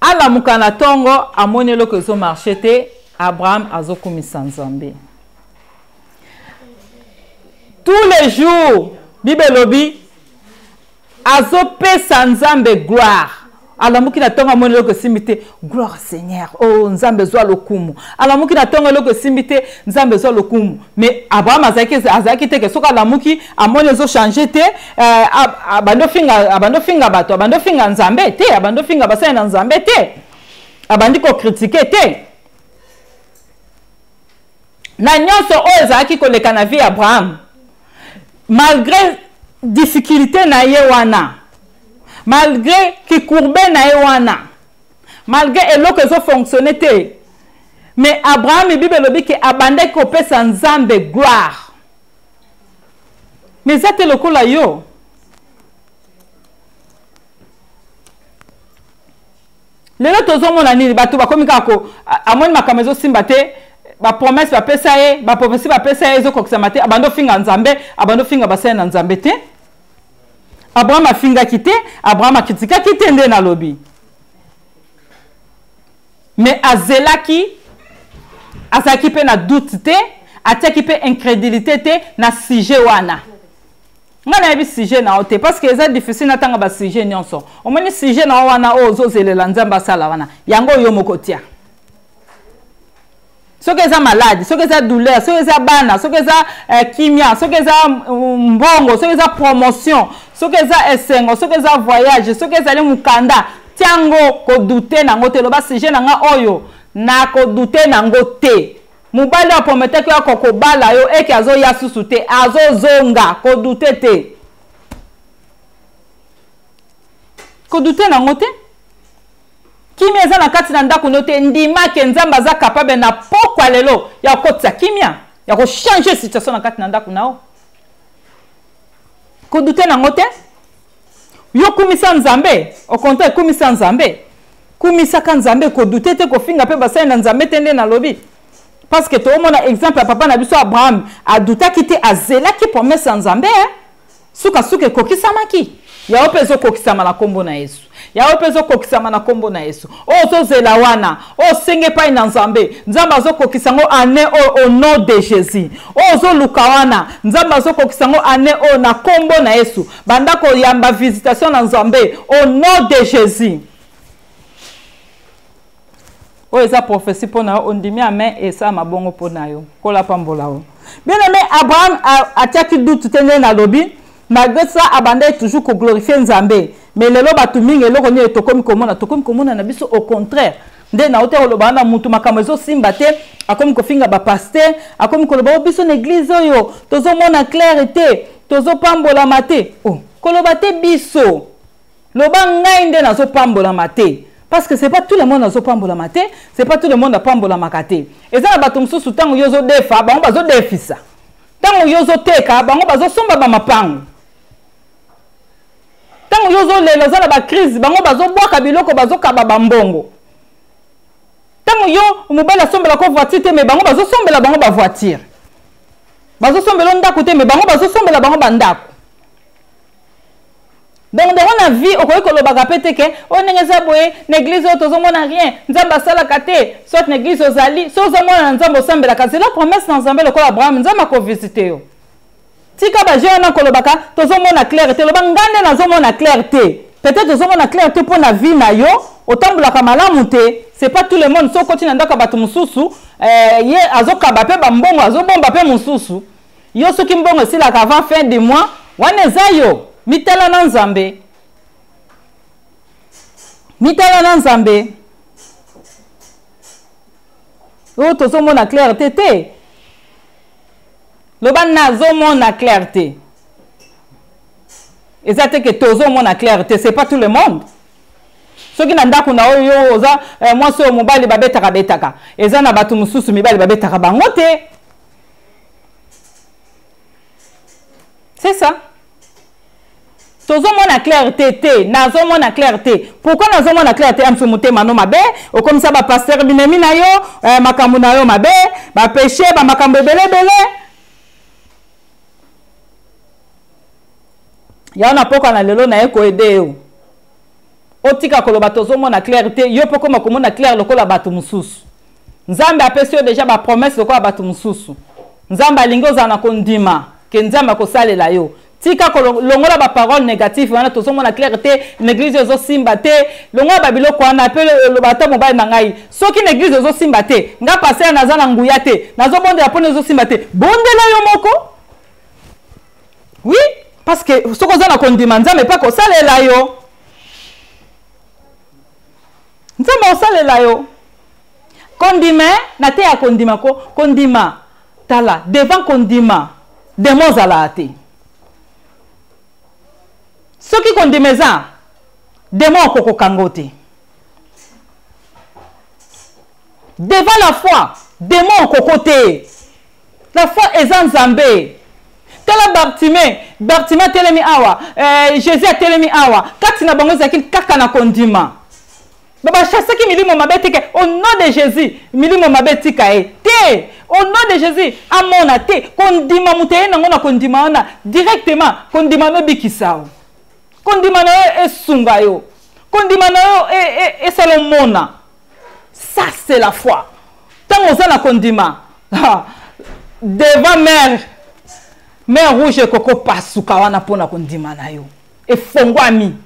Alamuka na tongo amoni eloko ezo marche te, Abraham azokumisa Nzambe. Tous les jours, Bible elobi azopesa Nzambe gloire. Alamuki na tongo amoni eloko esimbi te, gloire Seigneur, oh Nzambe zwa lokumu. Alamuki na tongo eloko esimbi te, Nzambe zwa lokumu. Mais Abraham azalaki te ke soki alamuki amoni ezo changer te, abandi ofinga, abandi ofinga bato, abandi ofinga Nzambe te, abandi ofinga basali na Nzambe te, abandi kokritike te. Na nyonso oyo ezalaki koleka na vie ya Abraham, malgré difficulté na ye wana, malgré kicourbe na ye wana, malgré eloko ezo fonctionner te, mais Abraham, Bible elobi ke abandaki kopesa Nzambe gloire. Mais eza te lokola yo. Lelo tozomona nini? Bato bakomi kaka ko, amoni makambo ezosimba te, ba promesse bapesa ye, ba prophétie bapesa ye ezokokisama te, abandi ofinga Nzambe, abandi ofinga basali na Nzambe te. Abraham afingaki te, Abraham akritikaki te nde nalobi. Mais azelaki, azalaki pe na doute te, atiaki pe incrédulité te na sujet wana. Nga nayebi sujet na yo te parce que eza difficile natanga ba sujet nyonso. Omoni sujet na yo wana oyo ozozelela Nzambe asala wana, yango yo moko tia. Soki eza malade, soki eza douleur, soki eza bana, soki eza kimia, soki eza mbongo, soki eza promotion, soki eza esengo, soki eza voyage, soki ezali mokanda, tiango kodute nango te. Loba sujet na nga oyo nakodute nango te. Mobali oyo aprometaki yo akokobala yo eke azoya susu te, azozonga, kodute te. Kodute nango te. Kimia eza na kati na ndako no te, ndima ke Nzambe aza capable na pokwa lelo ya kokotisa kimia, ya ko changer situation na kati na ndako na yo. Kodute nango te. Yo kumisa Nzambe, au contraire kumisa Nzambe. Kumisaka Nzambe, kodute te, kofinga pe basali na Nzambe te nde nalobi. Parce que toomona exemple ya papa na biso Abraham, adutaki te, azelaki promesse ya Nzambe, hein? Suka suka ekokisamaki. Yawe mpe ezokokisama na kombo na Yesu. Yawe mpe ezokokisama na kombo na Yesu. Oyo ozozela wana, oyo osenge epai na Nzambe, Nzambe azokokisa yango année oyo au nom de Jésus. Oyo ozoluka wana, Nzambe azokokisa yango année oyo na kombo na Yesu. Banda koyamba visitation na Nzambe au nom de Jésus. Oyo eza prophétie mpo na yo, ondimi amen, esalama bongo mpo na yo. Kola pambola yo. Bien-aimé, Abraham atiaki doute te ndenge nalobi, malgré ça abandaki toujours ko glorifier Nzambe. Mais lelo bato mingi eloko nini tokomi komona, tokomi komona na biso au contraire. Nde na ote koloba wana mutu makambo ezosimba te, akomi kofinga ba pasteur, akomi koloba oh, biso na église oyo tozomona clair te, tozopambolama te. Oh, koloba te biso. Loba ngai nde nazopambolama te. Parce que c'est pas tout le monde azopambolama te, c'est pas tout le monde apambolamaka te. Eza na bato mosusu ntango yo ozodefa, bango bazodefisa. Ntango yo ozoteka, bango bazosomba ba mapango. Ntango yo ozolela, oza na ba crise, bango bazobwaka biloko, bazokaba ba mbongo. Ntango yo mobali asombelaka voiture te, mais bango bazosombela bango ba voiture. Bazosombela ndako te, mais bango bazosombela bango ba ndako. Donc ndeko na vie okoki kolobaka pe te ke oyo ndenge eza boye na église oyo tozomona rien, Nzambe asalaka te, soit na église ozali, so ozomona na Nzambe osambelaka, zela promesse na Nzambe lokola Abraham, Nzambe akovisite yo. Tika ba jeu wana kolobaka tozomona clair te, loba nga nde nazomona clair te. Peut-être ozomona clair te mpo na vie na yo, otambolaka malamu te, c'est pas tout le monde. So okoti na ndako ya bato mosusu, ye azokaba pe ba mbongo, azobomba pe mosusu. Yo soki mbongo esilaka avant fin du mois, wana eza yo. Mitala na Nzambe. Mitala na Nzambe. Oyo tozomona clair te te. Loba nazomona clair te. Eza te que tozomona clair te, c'est pas tout le monde. Soki na ndako na oyo yo oza eh, mwasi oyo mobali babetaka betaka, eza na bato mosusu mibali babetaka bango te. C'est ça. Tozomona clair te te, nazomona clair te. Pourquoi nazomona clair te? Amso motema no mabe, okomisa ba pasteur binemi na yo, eh, makambo na yo mabe, ba péché, ba makambo ebele ebele. Ya na poka na lelo na ye ko aider yo. Otika koloba tozomona clair te, yo poko makomona clair lokola bato mosusu. Nzambe apesi yo deja ba promesse lokola bato mosusu. Nzambe alingi ozala na kondima ke Nzambe akosalela yo. Tika kolongola ba parole négative wana, tozomona clair te, l'église ezosimba te, longola ba biloko wana. Pe loba ata mobali na ngai, soki l'église ezosimba te, nga pasteur naza na nguya te, nazobondela mpona ezosimba te, bondela yo moko. Oui, parce que soki oza na kondima, Nzambe mpe akosalela yo. Nzambe akosalela yo. Kondima, na te ya kondima ko, kondima. Tala, devant kondima, démon ozalaka te. Soki kondima eza, démon okokokanga te. Devant la foi, démon okoko te. La foi eza Nzambe. Tala Bartimée, Bartimée atelemi awa, eh, Jésus atelemi awa. Kati na bango ezalaki kaka na kondima. Ba bachasaki milimo mabe te ke au nom de Jésus milimo mabe tika ye te, au nom de Jésus amona te. Kondima moto aye nango na kondima wana directement, kondima no ebikisa yo, kondima na yo esunga yo, kondima na yo esala omona. Ça c'est la foi. Ntango oza na kondima devant mer, mer rouge ekoko pasuka wana mpona kondima na yo efongwami.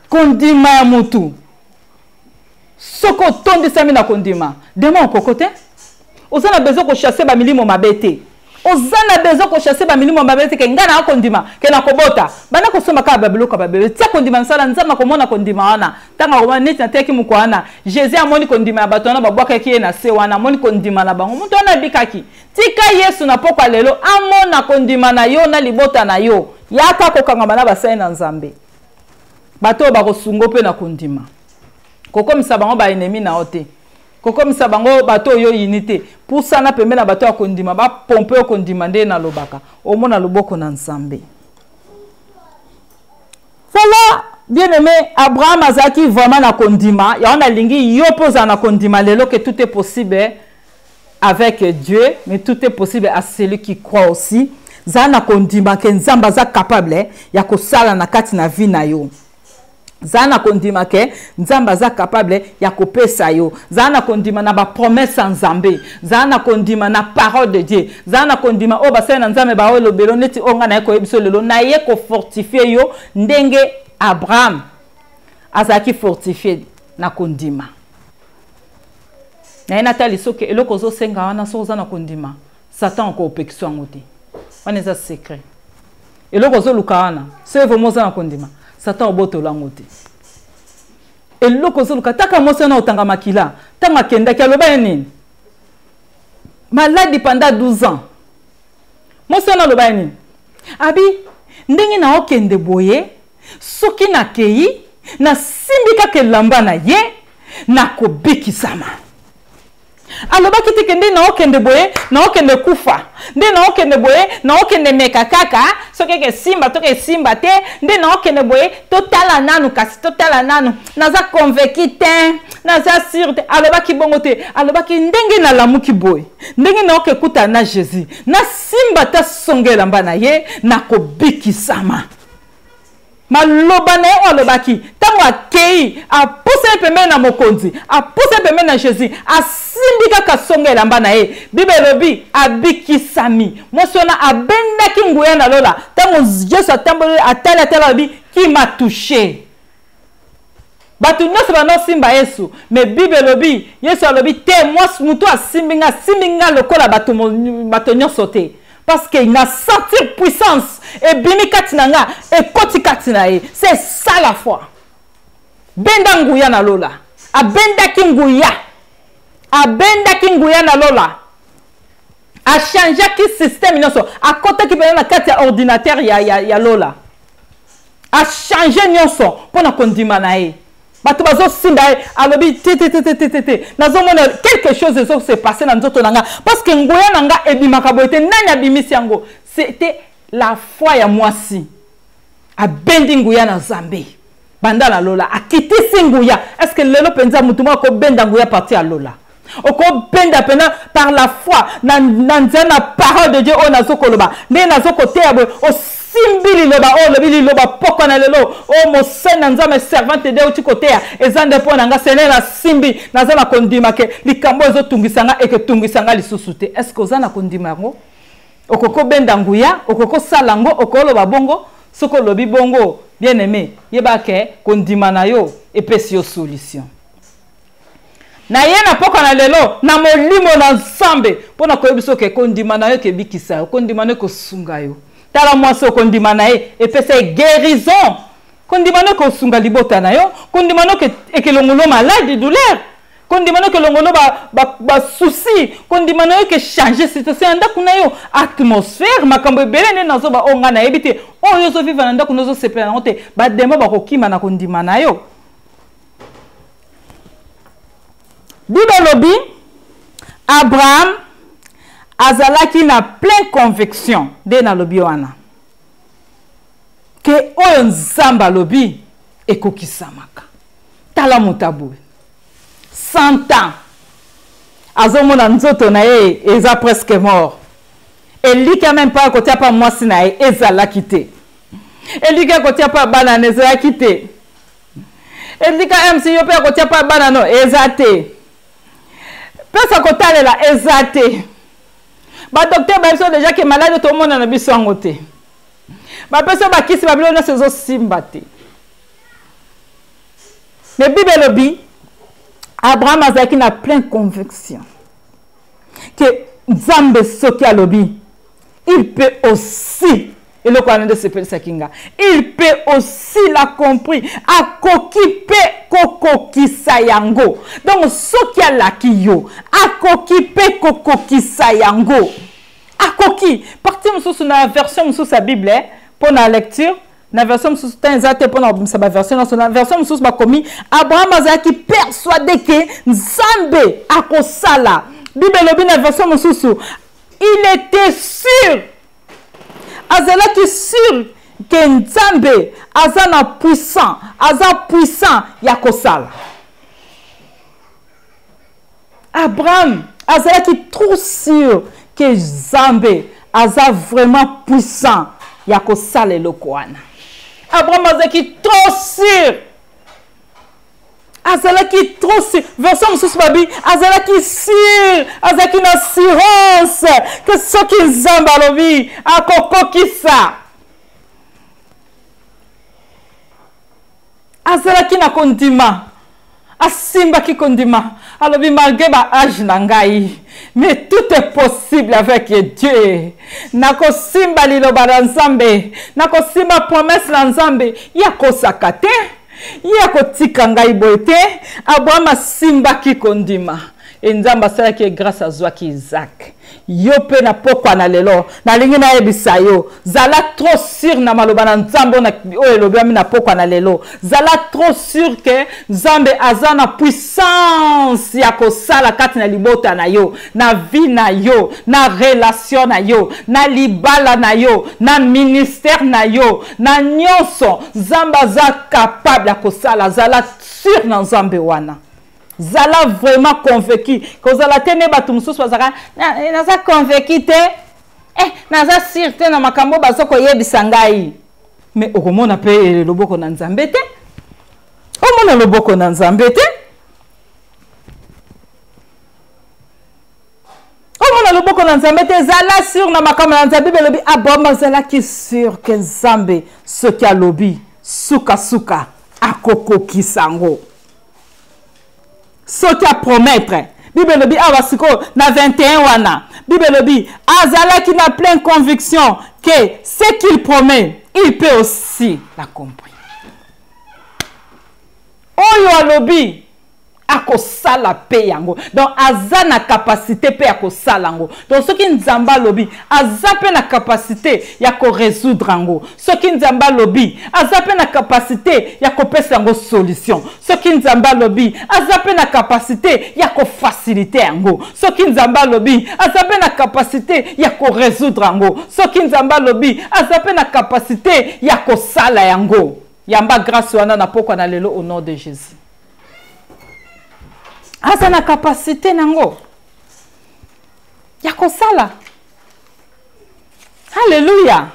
Kondima ya mutu, soki otondisami na kondima, dema okoko te. Oza na besoin kochasser ba milimo mabe te. Oza na besoin kochasser ba milimo mabe te ke ngai na kondima ke na kobota. Banda kosomba kaka ba biloko ya ba bebe. Tia kondima misala, Nzambe akomona kondima wana. Ntango akomona neti nateyaki moko wana, Jésus amoni kondima ya bato wana babwakaki ye na se wana, amoni kondima na bango. Moto wana abikaki. Tika Yesu na pokwa lelo amona kondima na yo na libota na yo. Yaka kokangama na basali na Nzambe. Bato oyo bakosungo mpe na kondima. Kokomisa bango ba ennemi na yo te. Kokomisa bango bato oyo oyini te. Pusana pembe na bato ya kondima, ba pompe yo kondima nde nalobaka. Omona loboko na Nzambe. Voilà, bien-aimé, Abraham azalaki vraiment na kondima. Yango nalingi yo mpe ozala na kondima lelo que tout est possible avec Dieu, mais tout est possible à celui qui croit aussi. Zala na kondima ke Nzambe aza capable ya kosala na kati na vie na yo. Zala na kondima ke Nzambe aza capable ya kopesa yo. Zala na kondima na ba promesse ya Nzambe. Zala na kondima na parole de Dieu. Zala na kondima oyo basali na Nzambe ba oyo lobelo neti oyo nga naye koyebisa lelo, naye ko fortifier yo ndenge Abraham azalaki fortifier na kondima. Naye natali soki eloko ozosenga wana, soki oza na kondima, Satan akopekisa yango te. Wana eza secret. Eloko ozoluka wana, soki vraiment oza na kondima, Satan obotola yango te. Eloko ozoluka, taka mwasi wana otanga makila, ntango akendaki aloba ye nini? Maladi pendant 12 ans. Mwasi wana aloba ye nini? Abi, ndenge na okende boye, soki nakei, nasimbi kaka elamba na ye, nakobikisama. Alobaki te ke nde naokende boye, naokende kufa, nde naokende boye, naokende meka kaka soki eke simba to esimba te, nde naokende boye, totala nanu, kasi totala nanu, naza convaincu te, naza sûr te. Alobaki bongo te. Alobaki ndenge nalamuki boye, ndenge naoke kutana na Jésus, nasimba ta songe elamba na ye, nakobikisama. Maloba na ye oyo alobaki ntango akei, apusani pembeni na mokonzi, apusani pembeni na Jésus, asimbi kaka songe elamba na ye, Bible elobi abikisami. Mwasi wana abendaki nguya na lola. Ntango Yesu atamboli, atali, atali, alobi qui m'a touché. Bato nyonso banosimba Yesu, mais Bible elobi, Yesu alobi te, mwasi moto asimbi nga, asimbi nga lokola bato nyonso te. Parce que na sentir puissance ebimi kati na nga, ekoti kati na ye. C'est ça la foi. Benda nguya na lola. Abendaki nguya. Abendaki nguya na lola. Achangeaki système nyonso. Akotaki mpenza na kati ya ordinateur ya lola. Achange nyonso mpo na kondima na ye. Bato bazosimba ye, alobi te te te te te te te, nazomona quelque chose ezo se passer na nzoto na nga, parce que nguya na nga ebimaka boye te. Nani abimisi yango? C'était la foi ya mwasi. Abendi nguya na Nzambe banda na lola, akitisi nguya. Est-ce que lelo mpenza motu moko akobenda nguya parti ya lola? Okobenda mpena par la foi na nzela na parole de Dieu oyo nazokoloba, ndenge nazokoteya boye, osimbi liloba oyo olobi liloba pokwa na lelo oyo mosali na Nzambe servante de outi koteya, eza nde mpo na nga sene nasimbi, naza na kondima ke likambo oyo ezotungisa nga eketungisa nga lisusu te. Est ce que oza na kondima yango? Okoki kobenda nguya, okoki kosala yango, okoloba bongo. Soki olobi bongo, bien aimé, yeba ke kondima na yo epesi yo solution. Na ye na pokwa na lelo na molimo na Nzambe mpo na koyebisa oke kondima na yo ekebikisa yo, kondima na yo ekosunga yo. Tala mwasi oyo, kondima na ye epesa ye guérison. Kondima na yo ekosunga libota na yo, kondima na yo ekelongolo maladi, douleur, kondima na yo ekelongolo ba souci, kondima na yo ekechange situation ya ndako na yo, atmosphère, makambo ebele. Nde nazoba oyo ngai nayebi te, oyo ozovivre na ndako na ozosepela yango te, bademo bakokima na kondima na yo. Bible elobi Abraham azalaki na plein conviction, nde nalobi wana ke oyo Nzambe alobi ekokisamaka. Tala moto aboye 100 ans, azomona nzoto na ye eza presque mort, elikya meme mpa kotia mpa mwasi na ye ezalaki te, elikya kotia mpa bana na ezalaki te, elika mc yo mpe akotia mpa bana no eza te, pesa kotalela eza te. Badocteur bayebi biso deja ke maladi tomona na biso yango te, bapesi bakisi, babilo nyonso ezosimba te. Mais Bible elobi Abraham azalaki na plein conviction ke Nzambe soki alobi, il peut aussi. Eloko wana nde esepelisaki nga, il peut aussi l'accomplir, akoki mpe kokokisa yango. Donc soki alaki yo, akoki mpe kokokisa yango, akoki. Partie mosusu na version mosusu ya Bible mpo na lecture, na version mosusu ntan eza te mpona kobimisa baversion nyonso, na version mosusu bakomi Abraham azalaki persuadé ke Nzambe akosala. Bible elobi na version mosusu, il était sûr, azalaki sûr ke Nzambe aza na puissant, aza puissant ya kosala. Abraham azalaki trop sûr ke Nzambe aza vraiment puissant ya kosala eloko wana. Abraham azalaki trop sûr, azalaki trop sûr. Version mosusu babi azalaki sûr, azalaki na assurance ke soki Nzambe alobi, akokokisa. Azalaki na kondima, asimbaki kondima, alobi malgré ba âge na ngai, mais tout est possible avec Dieu. Nakosimba liloba na Nzambe, nakosimba promesse na Nzambe, ye akosaka te, ye akotika ngai boye te. Abraham asimbaki kondima e Nzambe asalaki ye grâce, azwaki Isaac. Yo mpe na pokwa na lelo nalingi nayebisa yo, zala trop sûr na maloba na Nzambe oyo elobami na pokwa na lelo. Zala trop sûr ke Nzambe aza na puissance ya kosala kati na libota na yo, na vie na yo, na relation na yo, na libala na yo, na ministère na yo, na nyonso. Nzambe aza capable ya kosala. Zala sûr na Nzambe wana, zala vraiment convaincu. Kozala te nde bato mosusu bazalaka: naza convaincu te, naza sûr te na makambo baza koyebisa ngai. Mais okomona mpe loboko na Nzambe te, omona loboko na Nzambe te, omona loboko na Nzambe te. Zala sûr na makambo na Nzambe. Belobi Abraham azalaki sûr ke Nzambe soki alobi, sukasuka akokokisa yango. Soki apromettre, Bible elobi awa sikoyo na 21 wana, Bible elobi azalaki na pleine conviction que ce qu'il promet, il peut aussi l'accomplir. Oyo alobi, Akosala mpe yango. Donc aza na capacité mpe ya kosala yango. Donc soki Nzambe alobi, aza mpe na capacité ya korésoudre yango. Soki Nzambe alobi, aza mpe na capacité ya kopesa yango solution. Soki Nzambe alobi, aza mpe na capacité ya kofacilite yango. Soki Nzambe alobi, aza mpe na capacité ya korésoudre yango. Soki Nzambe alobi, aza mpe na capacité ya kosala yango. Yamba grâce wana na pokwa na lelo au nom de Jésus. Aza na capacité nango ya kosala. Alléluia.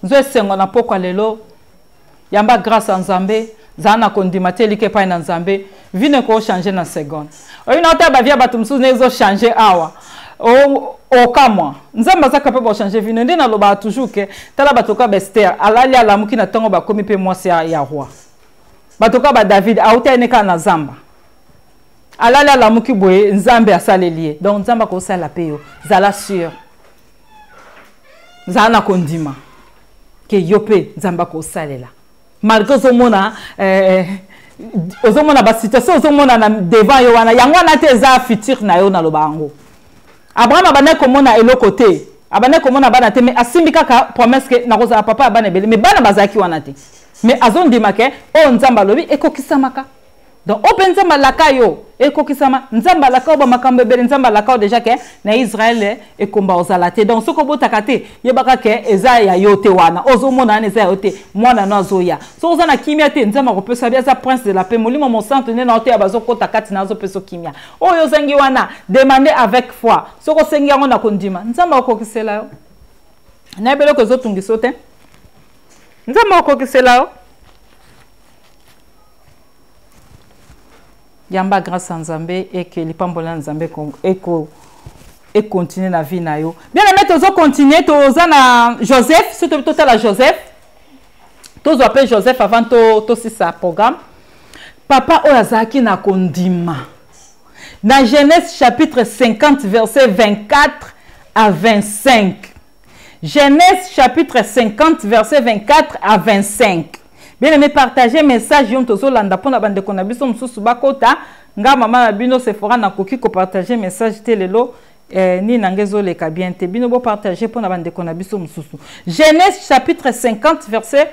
Nzo esengo na pokwa lelo. Yamba grâce ya Nzambe, zala na kondima te elika epai na Nzambe, vie ne ko changer na seconde. Oyo na otala ba vie ya bato mosusu ndenge ezo changer awa. Okamwa. Nzambe aza capable ya changer vie. Nde nalobaka toujours ke tala bato ka ba Esther, alali alamuki na ntongo bakomi mpe mwasi ya roi. Bato ka ba David, auta ye ne kaka na zamba. Alali alamuki boye, Nzambe asaleli ye. Donc Nzambe akosala pe yo. Zala sûr. Zala na kondima ke yo pe Nzambe akosalela. Malgré ozomona, ozomona ba situation ozomona na devant yo wana, yango wana te eza futur na yo, naloba yango. Abraham abandaki komona eloko te, abandaki komona bana te, mais asimbi kaka promesse ke nakozala papa ya bana ebele, mais bana bazalaki wana te. Mais azondima ke oyo Nzambe alobi ekokisamaka. Donc oyo mpe Nzambe alaka yo ekokisama. Nzambe alaka yo ba makambo ebele, Nzambe alaka yo déjà ke na Israël ekomba ozala te. Donc soki obotaka te, yebaka ke eza ya yo te wana. Ozomona wana eza ya yo te, mwana no azoya. Soki oza na kimia te, Nzambe akopesa bi aza prince de la paix, molimo mosantu nde na yo te ya bazokota kati na azopesa kimia. Oyo ozangi wana, demande avec foi. Soki osengi yango na kondima, Nzambe akokisela yo. Nayebi eloko ezotungisa yo te. Nzambe akokisela yo. Yamba grâce ya Nzambe eke lipambola ya Nzambe eko e continuer na vie na yo. Bien aimé, tozo continuer, toza na Joseph, surtout totala Joseph. Tozwa pe Joseph avant to tosisa programme. Papa oyo azalaki na kondima. Na Genèse chapitre 50 verset 24 à 25. Genèse chapitre 50 verset 24 à 25. Bien aimé, partagez message yo tozolanda pona bandeko na biso mosusu bakota. Nga mama na bino Sephora nakoki ko partager message te lelo, ni na ngezo leka bien te. Bino bo partager pona bandeko na biso mosusu. Genèse chapitre 50 verset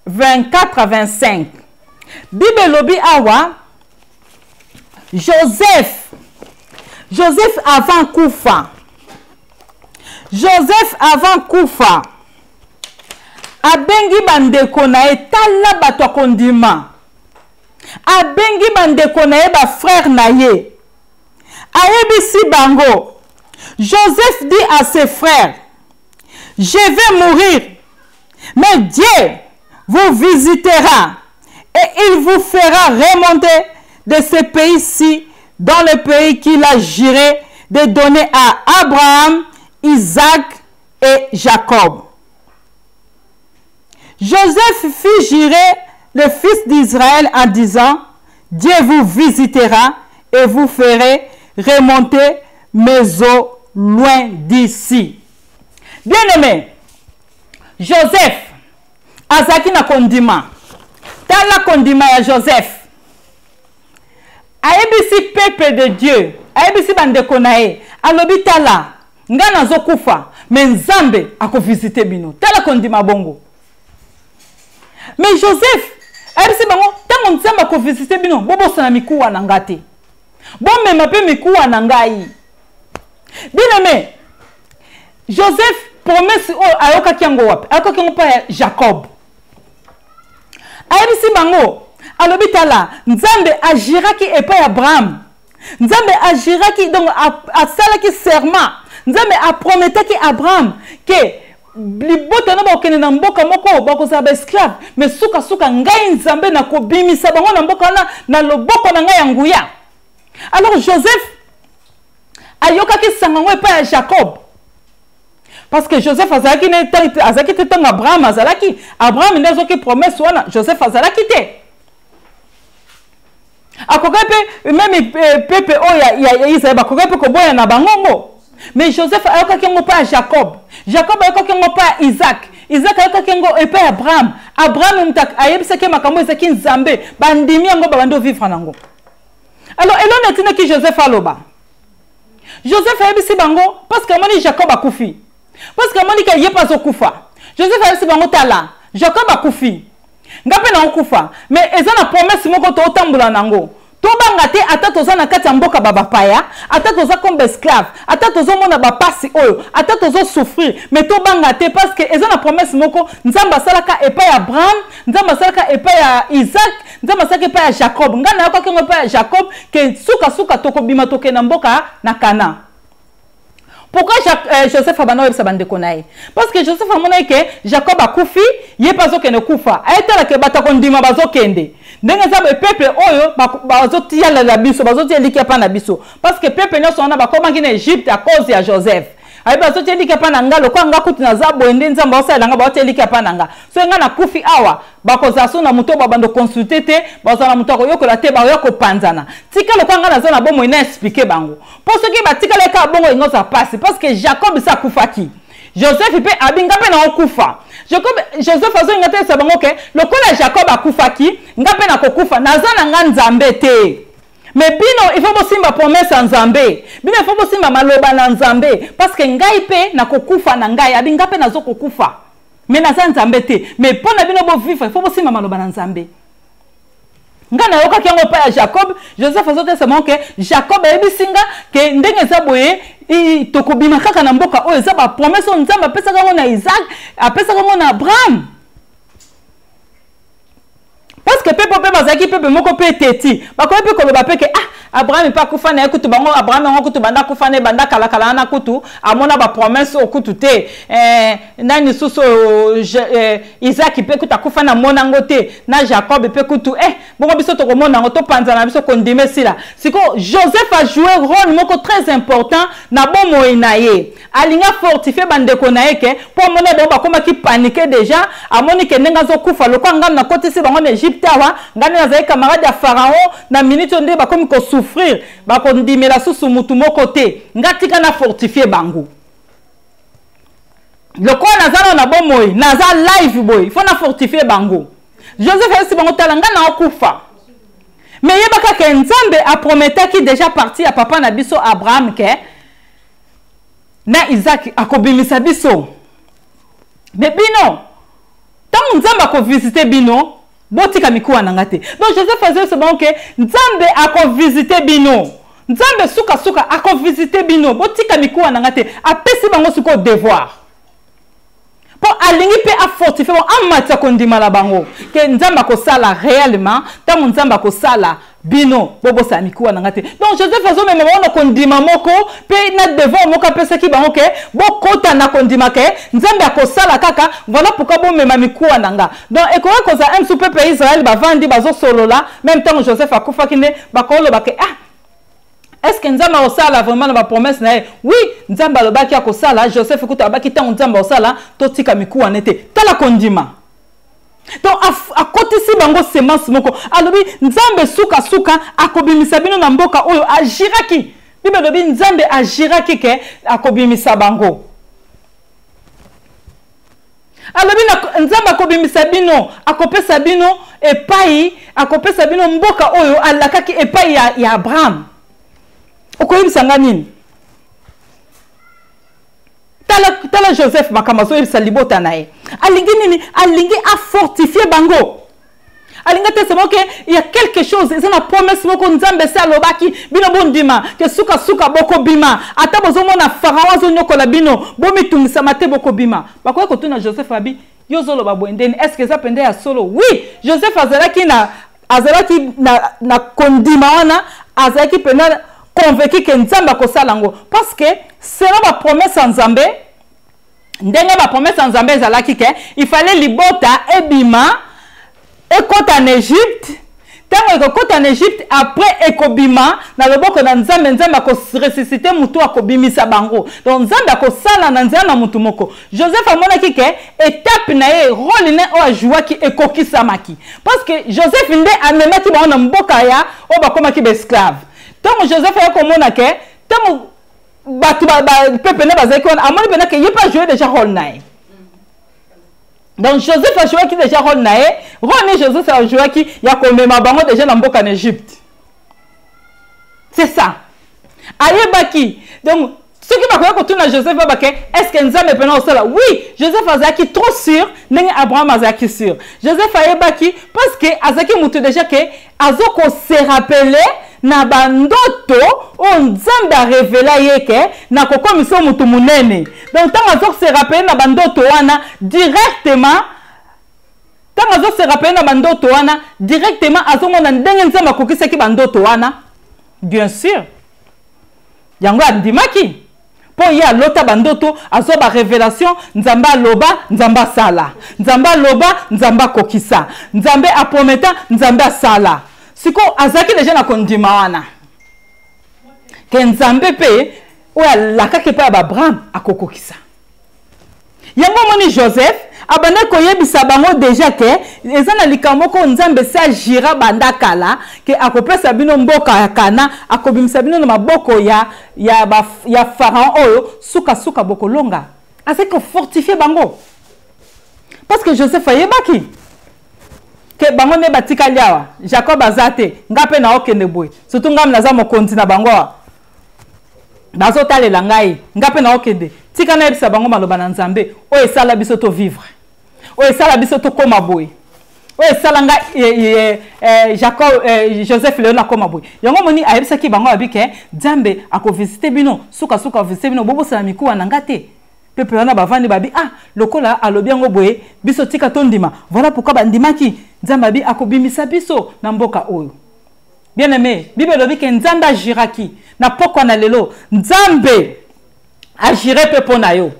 24 à 25. Bible elobi awa Joseph avant kufa. Joseph avant kufa abengi bandeko na ye, tala bato akondima. Abengi bandeko na ye, ba frère na ye. Ayebisi bango. Joseph dit à ses frères, je vais mourir, mais Dieu vous visitera et il vous fera remonter de ce pays-ci dans le pays qu'il a juré de donner à Abraham, Isaac et Jacob. Joseph fit jurer le fils d'Israël en disant, Dieu vous visitera et vous ferez remonter mes os loin d'ici. Bien-aimé, Joseph azalaki na kondima. Tala kondima ya Joseph. Ayebisi peuple de Dieu, ayebisi bandeko na ye, alobi tala, nga nazokufa, mais Nzambe akovisite bino. Tala kondima bongo. Mais Joseph ayebisi bango, tango Nzambe akovisite bino, bobosana mikuwa na nga te. Bomema pe mikuwa na ngai. Bien-aimé, Joseph promesse oyo ayokaki yango wapi? Ayokaki yango pa ya Jacob. Ayebisi bango, alobi tala, Nzambe agiraki epai ya Abraham. Nzambe agiraki, donc asalaki serment. Nzambe aprometaki Abraham ke libota na bakokende na mboka moko, bakozala ba esclave, mais suka-suka ngai Nzambe nakobimisa bango na mboka wana na loboko na ngai ya nguya. Alors Joseph ayokaki sango yango epai ya Jacob. Parce que Joseph azalaki ne tango, azalaki te tango Abraham azalaki. Abraham nde azwaki promesse wana, Joseph azalaki te. Akokaki pe, même peuple oyo ya Israël, bakokaki pe koboya na bango ngo. Mais Joseph ayokaki yango epai ya Jacob. Jacob ayokaki yango epai ya Isaac. Isaac ayokaki yango epai ya Abraham. Abraham moto ayebisaki ye makambo ezalaki Nzambe, bandimi yango babandi ovivre nango. Alors eloni etindaki Joseph aloba. Joseph ayebisi bango parce que amoni Jacob akufi. Parce que amoni ke ye mpe azokufa. Joseph ayebisi bango tala, Jacob akufi. Nga mpe nakokufa. Mais eza na promesse moko totambola nango. Tobanga te ata toza na kati ya mboka ba bapaya, ata toza comme ba esclave, ata tozomona ba pasi oyo, ata tozo souffrir, mais tobanga te parce que eza na promesse moko Nzambe asalaka epai ya Abraham, Nzambe asalaka epai ya Isaac, Nzambe asalaka epai ya Jacob. Ngai nayokaki yango epai ya Jacob ke suka suka tokobima tokende na mboka na Canaan. Pourquoi Jacques, Joseph abanda koyebisa bandeko na ye? Parce que Joseph amonaki ke Jacob akufi, ye mpe azokende kufa. Ayetala ke bato ya kondima bazokende. Ndenge eza boye peuple oyo bazotialela biso, bazotia elikya mpa na biso. Parce que peuple nyonso wana bakomaki na Egypte à cause ya Joseph. Ayebi bazotia elikya mpa na nga, lokola nga kutu naza boye nde Nzambe aosalela nga, baotia elikya mpa na nga. Soki nga nakufi awa, bakozala so na moto oyo babanda consulte te, bazala na moto akoyokola te, bakoya kopanzana. Tika lokola nga naza na bomoi na explique bango. Mpo soki batikalaki kaka bongo elingi kozala mpasi, parce que Jacob se akufaki. Joseph mpe abi nga mpe nakokufa. Jacob, Joseph azolinga te yebisa bango ke lokola Jacob akufaki, nga mpe nakokufa, naza na nga Nzambe te. Mais bino il faut bosimba promesse ya Nzambe. Bino il faut bosimba maloba na Nzambe, parce que ngai mpe nakokufa na ngai, abi nga mpe nazokokufa. Mais naza Nzambe te. Mais mpo na bino bo vivre, il faut bosimba maloba na Nzambe. Nga nayokaki yango epai ya Jacob. Joseph azotesa bango ke Jacob ayebisi nga ke ndenge eza boye, tokobima kaka na mboka oyo. Eza ba promesse oyo Nzambe apesaka yango na Isaac, apesaka yango na Abraham. Parce que pepe mpe bazalaki pepe moko mpe teti, bakoki mpe koloba mpe ke ah, Abraham mpe akufa na ye kutu, bango Abraham yango kutu banda akufa na ye banda kalakala wana kutu amona ba promesse oyo kutu te. Nani susu oyo, Isaac mpe kutu akufa na mona yango te, na Jacob mpe kutu, bongo biso tokomona yango, topanzana na biso kondima esila. Sikoyo Joseph a joué rôle moko très important na bomoi na ye. Alinga fortifier bandeko na ye ke mpo amoni bango bakomaki panique déjà, amoni ke ndenge azokufa lokola ngai nakotisi bango na Egypte awa, ngai nde nazali camarade ya Pharaon, na minute oyo nde bakomi kosouffrir, bakondimela susu mutu moko te, nga tika na fortifier bango. Lokola naza na bomoi, naza live boye, il faut na fortifier bango. Joseph ayebisi bango tala ngai naokufa. Mais yebaka ke Nzambe aprometaki déjà partie ya papa na biso Abraham ke na Isaac akobimisa biso. Mais bino, ntango Nzambe akovisite bino, botika mikuwa na nga te. Donc Joseph azoyebisa bango ke Nzambe akovisite bino. Nzambe sukasuka akovisite bino, botika mikuwa na nga te. Apesi bango sikoyo devoir. Po alingi mpe afortifie bango, amatisa kondima na bango ke Nzambe akosala réellement. Ntango Nzambe akosala bino, bobosana mikuwa na nga te. Donc Joseph azomema bango na kondima moko mpe na devoir moko apesaki bango ke bokota na kondima ke Nzambe akosala kaka. Voilà pourquoi bomema mikuwa na nga. Donc ekoki kozala un sous peuple ya Israël bavandi bazosolola, même ntango Joseph akufaki nde bakoloba ke ah, est-ce que Nzambe akosala vraiment na ba promesse na ye? Oui, Nzambe alobaki akosala. Joseph kutu alobaki ntango Nzambe akosala, totika mikuwa na ye te. Tala kondima. Donc akotisi bango semence moko, alobi Nzambe sukasuka akobimisa bino na mboka oyo agiraki. Bible elobi Nzambe agiraki ke akobimisa bango. Alobi na Nzambe akobimisa bino, akopesa bino epai, akopesa bino mboka oyo alakaki epai ya Abraham. Okoyebisa nga nini? Tala, tala Joseph makambo azoyebisa libota na ye. Alingi nini? Alingi afortifie bango. Alingi te sema ke il y a quelque chose, eza na promesse moko Nzambe se alobaki bino bondima ke suka suka bokobima. Ata bozomona Pharaon azonyokola bino, bomitungisama te, bokobima. Bakoki kotuna Joseph abi yo ozoloba boye ndeni, est-ce que eza mpenza ya solo? Oui, Joseph azalaki na kondima wana, azalaki mpenza convaincu ke Nzambe akosala yango, parce que selon ba promesse ya Nzambe, ndenge ba promesse ya Nzambe ezalaki ke il fallait libota ebima ekota na Egypte. Tango ekokota na Egypte, après ekobima na loboko na Nzambe, Nzambe ako ressusciter mutu, akobimisa bango. Donc Nzambe akosala na nzela na mutu moko. Joseph amonaki ke étape na ye, rôle na oyo ajouaki ekokisamaki, parce que Joseph nde amemaki bango na mboka ya oyo bakomaki ba esclave. Tango Joseph aya komona ke tango bato ba peuple nde bazalaki wana, amoni mpenza ke ye mpe ajoue déjà rôle na ye. Donc Joseph ajouaki déjà rôle na ye. Rôle ni Joseph ajouaki ya komema bango déjà na mboka na Égypte. C'est ça. Ayebaki. Donc soki bakoya kotuna Joseph babake est-ce que Nzambe pena osala? Oui, Joseph azalaki trop sûr ndenge Abraham azalaki sûr. Joseph ayebaki parce que azalaki mutu déjà ke azoko se rappeler na bandoto oyo Nzambe arevela ye ke nakokomisa yo mutu monene. Donc ntango azo se rappeler na bandoto wana directement, ntango azo se rappeler na bandoto wana directement, azomona ndenge Nzambe akokisaki bandoto wana. Bien sûr, yango andimaki mpo ye alota bandoto, azwa ba révélation. Nzambe aloba, Nzambe asala. Nzambe aloba, Nzambe akokisa. Nzambe aprometa, Nzambe asala. Sikoyo azalaki deja na kondima wana ke Nzambe mpe oyo alakaki epai ya baAbraham akokokisa yango. Omoni, Joseph abandaki koyebisa bango deja ke eza na likambo moko Nzambe si agira banda kala ke akopesa bino mboka ya Kana, akobimisa bino na maboko ya Pharaon oyo sukasuka bokolonga. Azalaki kofortifie bango parce que Joseph ayebaki ke bango nde batikali awa, Jacob aza te, nga mpe naokende boye, surtout ngai naza mokonzi na bango awa, bazotalela ngai, nga mpe naokende. Tika nayebisa bango maloba na Nzambe oyo esala biso to vivre, oyo esala biso tokóma boye, oyo esala nga Jacob, Joseph lelo nakóma boye. Yango moni ayebisaki bango, abi ke Nzambe akovisite bino, sukasuka avisite bino, bobosana mikuwa na nga te. Pepe wana bavandi, babi: "Ah, lokola alobi yango boye, biso tika tondima." Voilà pourquoi bandimaki. Nzambe abi akobimisa biso na mboka oyo. Bien aimé, Bible elobi ke Nzambe agiraki na pokwa na lelo. Nzambe agire mpe mpo na yo.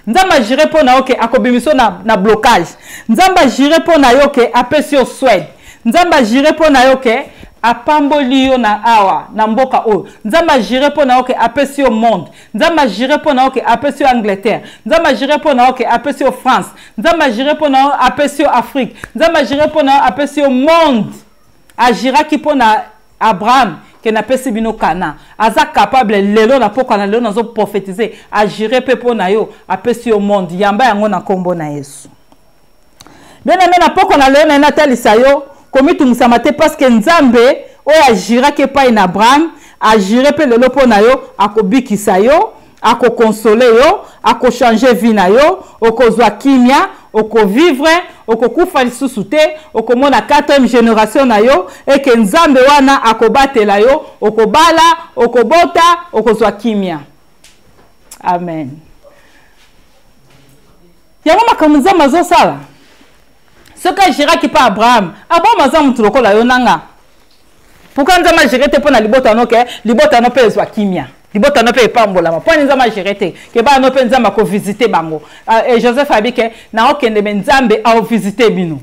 Nzambe agire mpo na yo ke akobimisa na blocage. Nzambe agire mpo na yo ke apesi yo Swede. Nzambe agire mpo na yo ke apamboli yo na awa na mboka oyo. Nzambe agire mpo na yo ke apesi yo monde. Nzambe agire mpo na yo ke apesi yo Angleterre. Nzambe agire mpo na yo ke apesi yo France. Nzambe agire mpo na yo, apesi yo Afrique. Nzambe agire mpo na yo, apesi yo monde. Agiraki mpo na Abraham ke napesi bino Kana. Aza capable lelo na pokwa na lelo, nazoprophétise, agire mpe mpo na yo, apesi yo monde. Yamba yango na nkombo na Yesu. Bien aimé, na pokwa na lelo na ye natalisa yo komitungisama te, parce que Nzambe oyo agiraki epai na Abraham agire mpe lelo mpo na yo. Akobikisa yo, akokonsole yo, akochange vie na yo. Okozwa kimia, okovivre, okokufa lisusu te, okomona 4e génération na yo. Eke Nzambe wana akobatela yo, okobala, okobota, okozwa kimia. Amen. Yango makambo Nzambe azosala. Soki agiraki mpe Abraham, Abraham aza motu lokola yo nanga, pourquoi Nzambe agire te mpo na libota no, ke libota no mpe ezwa kimia, libota no mpe epambolama? Mpo ani Nzambe agire te ke bana no mpe Nzambe akovisite bango? E Joseph abi ke naokende, me Nzambe aovisite bino,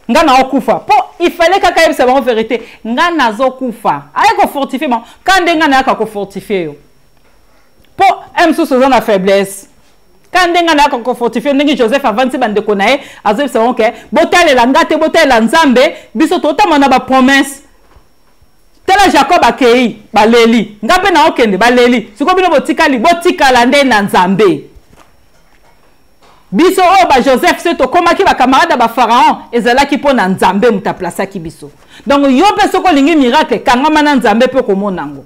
nga naokufa. Mpo il fallait kaka yebisa bango vérité: nga nazokufa. Aye kofortifie bango ka nde nga nayaka kofortifie yo, mpo e mosusu oza na faiblesse. Ka ndenge nayaka kofortifie, ndenge Joseph avandisi bandeko na ye, azoyebisa bango ke botalela nga te, botalela Nzambe. Biso totamba na bapromesse. Tala, Jacob akei, baleli, nga mpe naokende, baleli. Sikoyo bino botikali, botikala nde na Nzambe. Biso oyo baJoseph, so tokomaki bacamarade ya bapharaon, ezalaki mpo na Nzambe moto aplasaki biso. Donc yo mpe soki olingi miracle, kangama na Nzambe mpe okomona yango.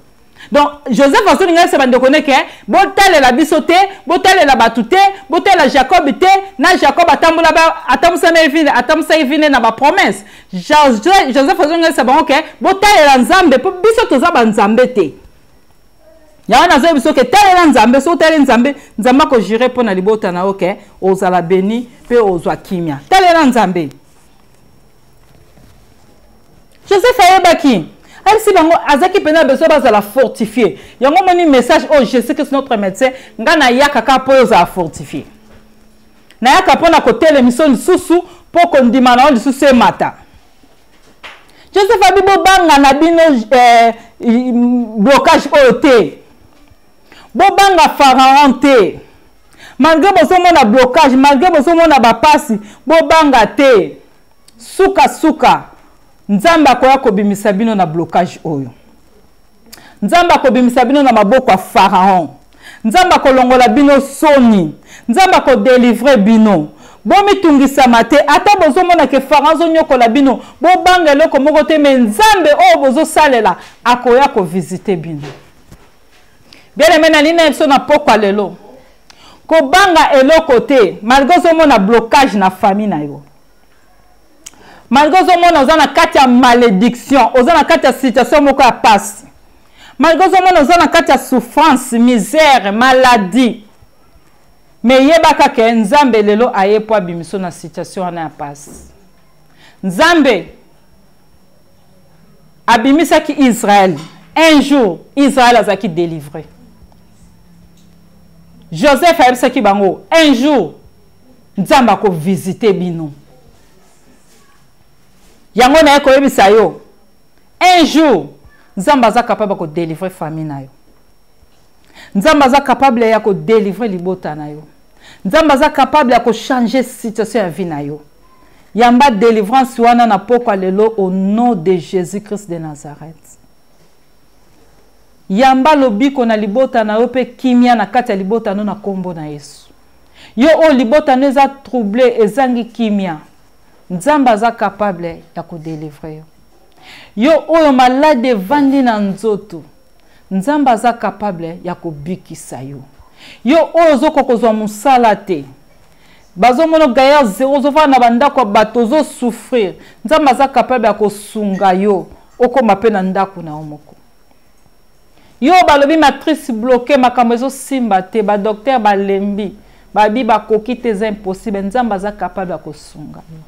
Donc Joseph azolinga yebisa bandeko ne ke botalela biso te, botalela bato te, botalela Jacob te. Na Jacob atambola, atambusana vine, atambusaki vine na bapromesse. Joseph azolinga yebisa bango ke botalela Nzambe, mpo biso toza banzambe te. Yango nazoyebi biso ke talela Nzambe. Soki otali Nzambe, Nzambe akojure mpo na libota na yo ke ozala beni mpe ozwa kimia. Talela Nzambe. Joseph ayebaki, ayebisi bango, azalaki mpena besoin bazala fortifie. Yango omoni message oyo, Jésus Christ notre médecin. Ngai nayaka kaka mpo oyo ozala fortifie, nayaka mpo na kotelemiso lisusu, mpo kondima na yo lisusu emata. Joseph abi: bobanga na bino blocage oyo te, bobanga Pharaon te. Malgré bozomona blocage, malgré bozomona bapasi, bobanga te. Sukasuka Nzambe akoya kobimisa bino na blocage oyo. Nzambe akobimisa bino na maboko ya Pharaon. Nzambe akolongola bino soni. Nzambe akodelivre bino. Bomitungisama te, ata bozomona ke Pharaon azonyokola bino, bobanga eloko moko te, me Nzambe oyo bozosalela akoya kovisite bino. Bien aime, nalingi na biso na pokwa lelo, kobanga eloko te, malgre ozomona blocage na famille na yo, malgre ozomona oza na kati ya malédiction, oza na kati ya situation moko ya pasi, malgre ozomona oza na kati ya souffrance, misère, maladie, mais yebaka ke Nzambe lelo aye po abimiso na situation wana ya pasi. Nzambe abimisaki Israël. Un jour, Israël azalaki délivré. Joseph ayebisaki bango, un jour, Nzambe akovisite bino. Yango naye koyebisa yo, un jour, Nzambe aza capable ya kodelivre famille na yo. Nzambe aza capable ya kodelivre libota na yo. Nzambe aza capable ya kochanger situation ya vie na yo. Yamba délivrance wana na pokwa lelo au nom de Jésus-Christ de Nazareth. Yamba lobiko na libota na yo pe kimia na kati ya libota no na kombo na Yesu. Yo oyo libota no eza trouble, ezangi kimia, Nzambe aza capable ya kodelivre yo. Yo oyo malade evandi na nzoto, Nzambe aza capable ya kobikisa yo. Yo oyo ozokoka kozwa mosala te, bazomona gaillard zero, ozofanda na bandako ya bato, ozosouffrir, Nzambe aza capable ya kosunga yo okoma pe na ndako na yo moko. Yo balobi matrice bloquée, makambo ezosimba te, ba docteur balembi, babi bakoki te, eza impossible, Nzambe aza capable ya kosunga yo.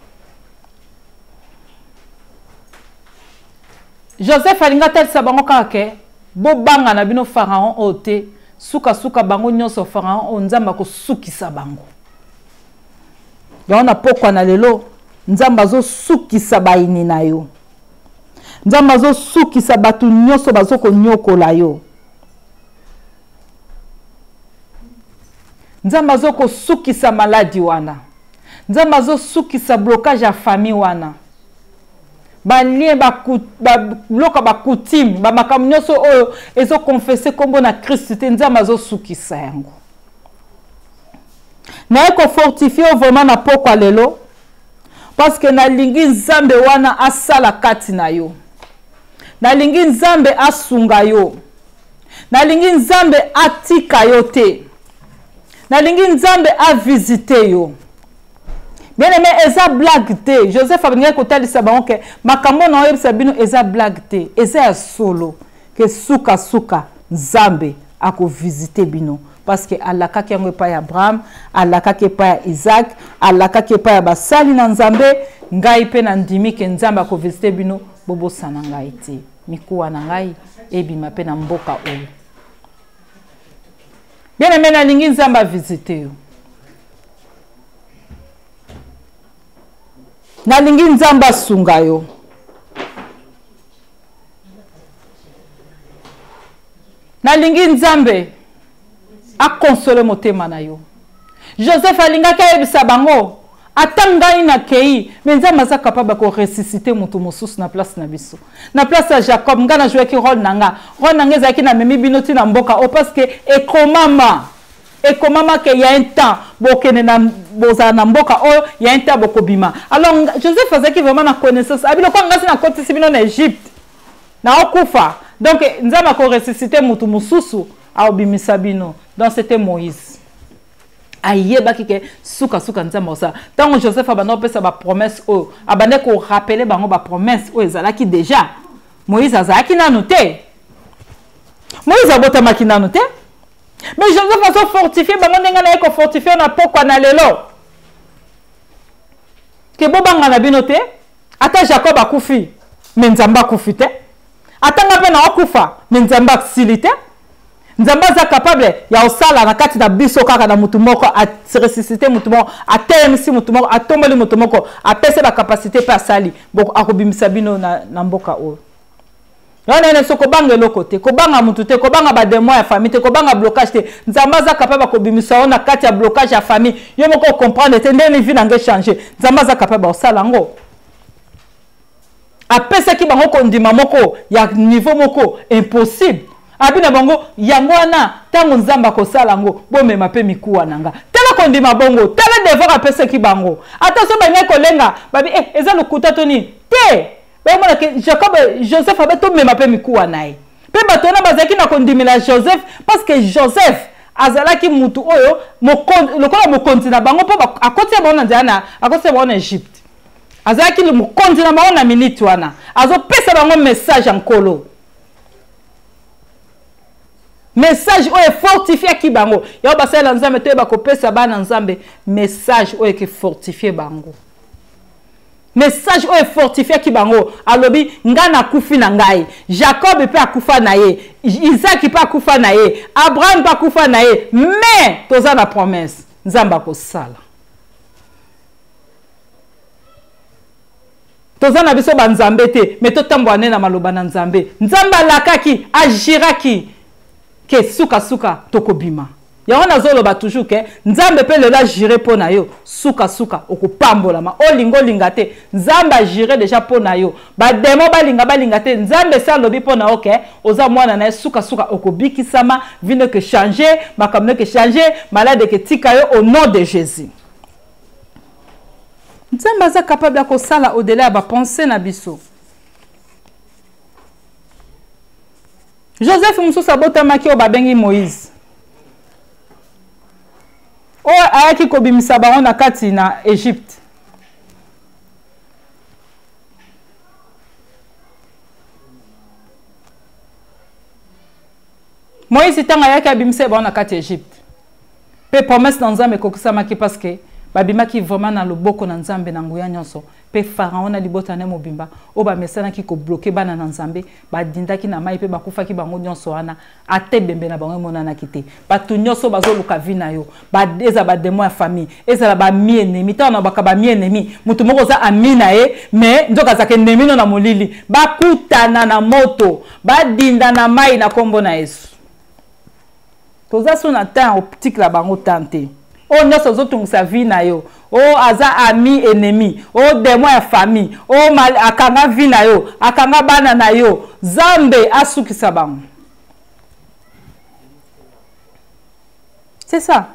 Joseph alingi atalisa bango kaka ke bobanga na bino Pharaon oyo te, sukasuka bango nyonso Pharaon oyo Nzambe akosukisa bango. Yango na pokwa na lelo, Nzambe azosukisa bayini na yo. Nzambe azosukisa bato nyonso bazokonyokola yo. Nzambe azokosukisa maladi wana. Nzambe azosukisa blocage ya famille wana. Ba lien, ba biloko ya ba coutume, ba makambo nyonso oyo ezoconfesse nkombo na Christ te, Nzambe azosukisa yango. Naye kofortifie yo vraiment na pokwa lelo, parce que nalingi Nzambe wana asala kati na yo. Nalingi Nzambe asunga yo. Nalingi Nzambe atika yo te. Nalingi Nzambe avisite yo. Bien aimé, eza blague te. Joseph alingaki kotalisa bango ke makambo na oyebisa bino eza blague te, eza ya solo ke suka suka Nzambe akovisite bino, parce que alakaki yango epai ya Abraham, alakaki epai ya Isaac, alakaki epai ya basali na Nzambe. Ngai pe nandimi ke Nzambe akovisite bino, bobosana ngai te. Mikuwa na ngai ebima pe na mboka oyo. Bien aimé, nalingi Nzambe avisite yo. Nalingi Nzambe asunga yo. Nalingi Nzambe akonsole motema na yo. Joseph alingaki ayebisa bango, ata ngai nakei, mais Nzambe aza capable ya koressusciter moto mosusu na place na biso. Na place ya Jacob, ngai najouaki rôle na nga. Rôle na nga ezalaki namemi bino ti na mboka oyo, parce que ekomama. Ekomama ke ya un temps bokende na bozala na mboka oyo, ya un temps bokobima. Alors Joseph azalaki vraiment na connaissance. Abi lokola ngai si nakotisi bino na Egypte, naokufa. Donc Nzambe ako ressusciter mutu mosusu aobimisa bino. Donc c'était Moïse. Ayebaki ke suka suka Nzambe osala. Tango Joseph abanda kopesa ba promesse oyo, abanda ko rappeler bango ba promesse oyo ezalaki déjà. Moïse azalaki nanu te. Moïse abotamaki nanu te. Mais Joseph azo fortifier bango ndenge naye ko fortifier na pokwa na lelo. Ke bobanga na bino te, ata Jacob akufi, mais Nzambe akufi te. Ata nga pe na okufa, mais Nzambe asili te. Nzambe aza capable ya osala na kati na biso kaka na mutu moko, a ressusciter mutu moko, atelemisi mutu moko, atomboli mutu moko, apesi ba capacité pe asali, boko akobimisa bino na mboka oyo. Wana ene so kobanga eloko te, kobanga mutu te, kobanga ba démons ya famille te, kobanga blocage te. Nzambe aza capable ya kobimisa yo na kati ya blocage ya famille. Yo moko comprendre te ndenge vie na ngai changer. Nzambe aza capable ya kosala yango. Apesaki bango kondima moko ya niveau moko impossible. Abi na bango yango wana tango Nzambe akosala yango, bomema pe mikuwa na nga. Tala kondima bongo. Tala devoir apesaki bango. Ata so balingaki kolenga, babi eh, eza lokuta to nini? Te. Bayomona ke Jacob, Joseph abe tomema mpe mikuwa na ye. Mpe bato wana bazalaki na kondimela Joseph parce que Joseph azalaki mutu oyo lokola mokonzi na bango mpo akotisa bango na nzela na akotisa bango na Egypte. Azalaki mokonzi na bango na minute wana. Azopesa bango message ya Nkolo. Message oyo efortifiaki bango. Yango basalela Nzambe toyeba kopesa bana Nzambe message oyo ekefortifie bango. Message oyo efortifiaki bango. Alobi nga nakufi na ngai, Jacob mpe akufa na ye, Isaac mpe akufa na ye, Abraham mpe akufa na ye, mais toza na promesse, Nzambe akosala. Toza na biso ba Nzambe te, mais totambola nde na maloba na Nzambe. Nzambe alakaki, agiraki ke suka suka tokobima. Yango nazoloba toujours ke Nzambe pe lelo agire mpo na yo, suka suka okopambolama. Olinga olinga te, Nzambe agire deja mpo na yo. Ba demon balinga balinga te, Nzambe se alobi mpo na yo ke oza mwana na ye, suka suka okobikisama, vie ne ke changer, makambo ne ke changer, malade ke tika yo au nom de Jésus. Nzambe aza capable ya kosala au-delà ya ba pensées na biso. Joseph mosusu abotamaki oyo babengi Moïse, oyo ayaki kobimisa bango na kati na Egypte. Moïse ntango ayaki abimisa bango na kati ya Egypte, mpe promesse na Nzambe ekokisamaki parce que babimaki vraiment na loboko na Nzambe na nguya nyonso. Mpe Pharaon na libota na ye mobimba oyo bamesanaki kobloke bana na Nzambe badindaki na mai mpe bakufaki bango nyonso wana, ata ebembe na bango emonanaki te. Bato nyonso bazoluka vie na yo, ezala ba demon ya famille, ezala ba ami ennemi. Ntango nalobaka ba ami ennemi, moto moko oza ami na ye mais nzoka azalaka ennemi no na molili. Bakutana na moto, badinda na mai na kombo na Yesu. Toza so na temps otikela bango temps te. Oyo nyonso ozotungisa vie na yo, oyo aza ami ennemi, oyo demon ya famille, oyo akanga vie na yo, akanga bana na yo, Nzambe asukisa bango. C'est ça.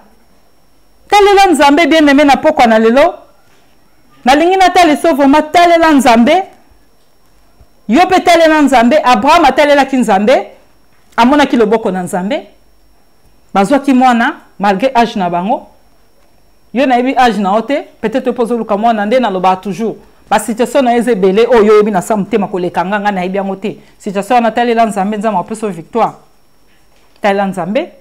Talela Nzambe bien aimé na pokwa na lelo. Nalingi natalisa vraiment, talela Nzambe. Yo pe talela Nzambe. Abraham atalelaki Nzambe, amonaki loboko na Nzambe. Bazwaki mwana malgré âge na bango. Yo nayebi âge na yo te, peut-être yo ozoluka mwana nde nalobaka toujours. Ba situation na yo eza ebele oyo yo oyebi na sa motema koleka nga, nga nayebi yango te. Situation wana talela Nzambe, Nzambe apesa yo victoire. Talela Nzambe.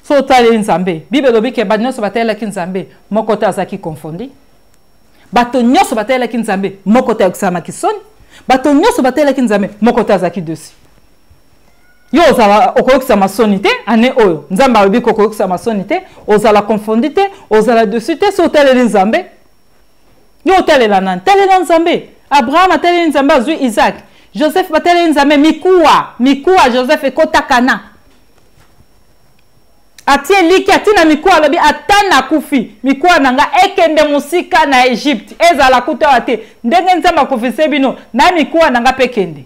So otaleli Nzambe, Bible elobi ke bato nyonso batalelaki Nzambe, moko te azalaki confondi. Bato nyonso batalelaki Nzambe, moko te ayokisamaki soni. Bato nyonso batalelaki Nzambe, moko te azalaki dessus. Yo ozala okoyokisama soni te année oyo. Nzambe alobi ko okoyokisama soni te, ozala confondi te, ozala dessus te, so otaleli Nzambe. Yo otalela nani? Talela Nzambe. Abraham ataleli Nzambe, azwi Isaac. Joseph bataleli Nzambe, mikuwa, mikuwa Joseph ekota Kana. Atie liki, atie na mikuwa, alobi ata nakufi, mikuwa na nga ekende mosika na Egypte, ezala kuta awa te. Ndenge Nzambe akufise bino, na mikuwa na nga pe kende.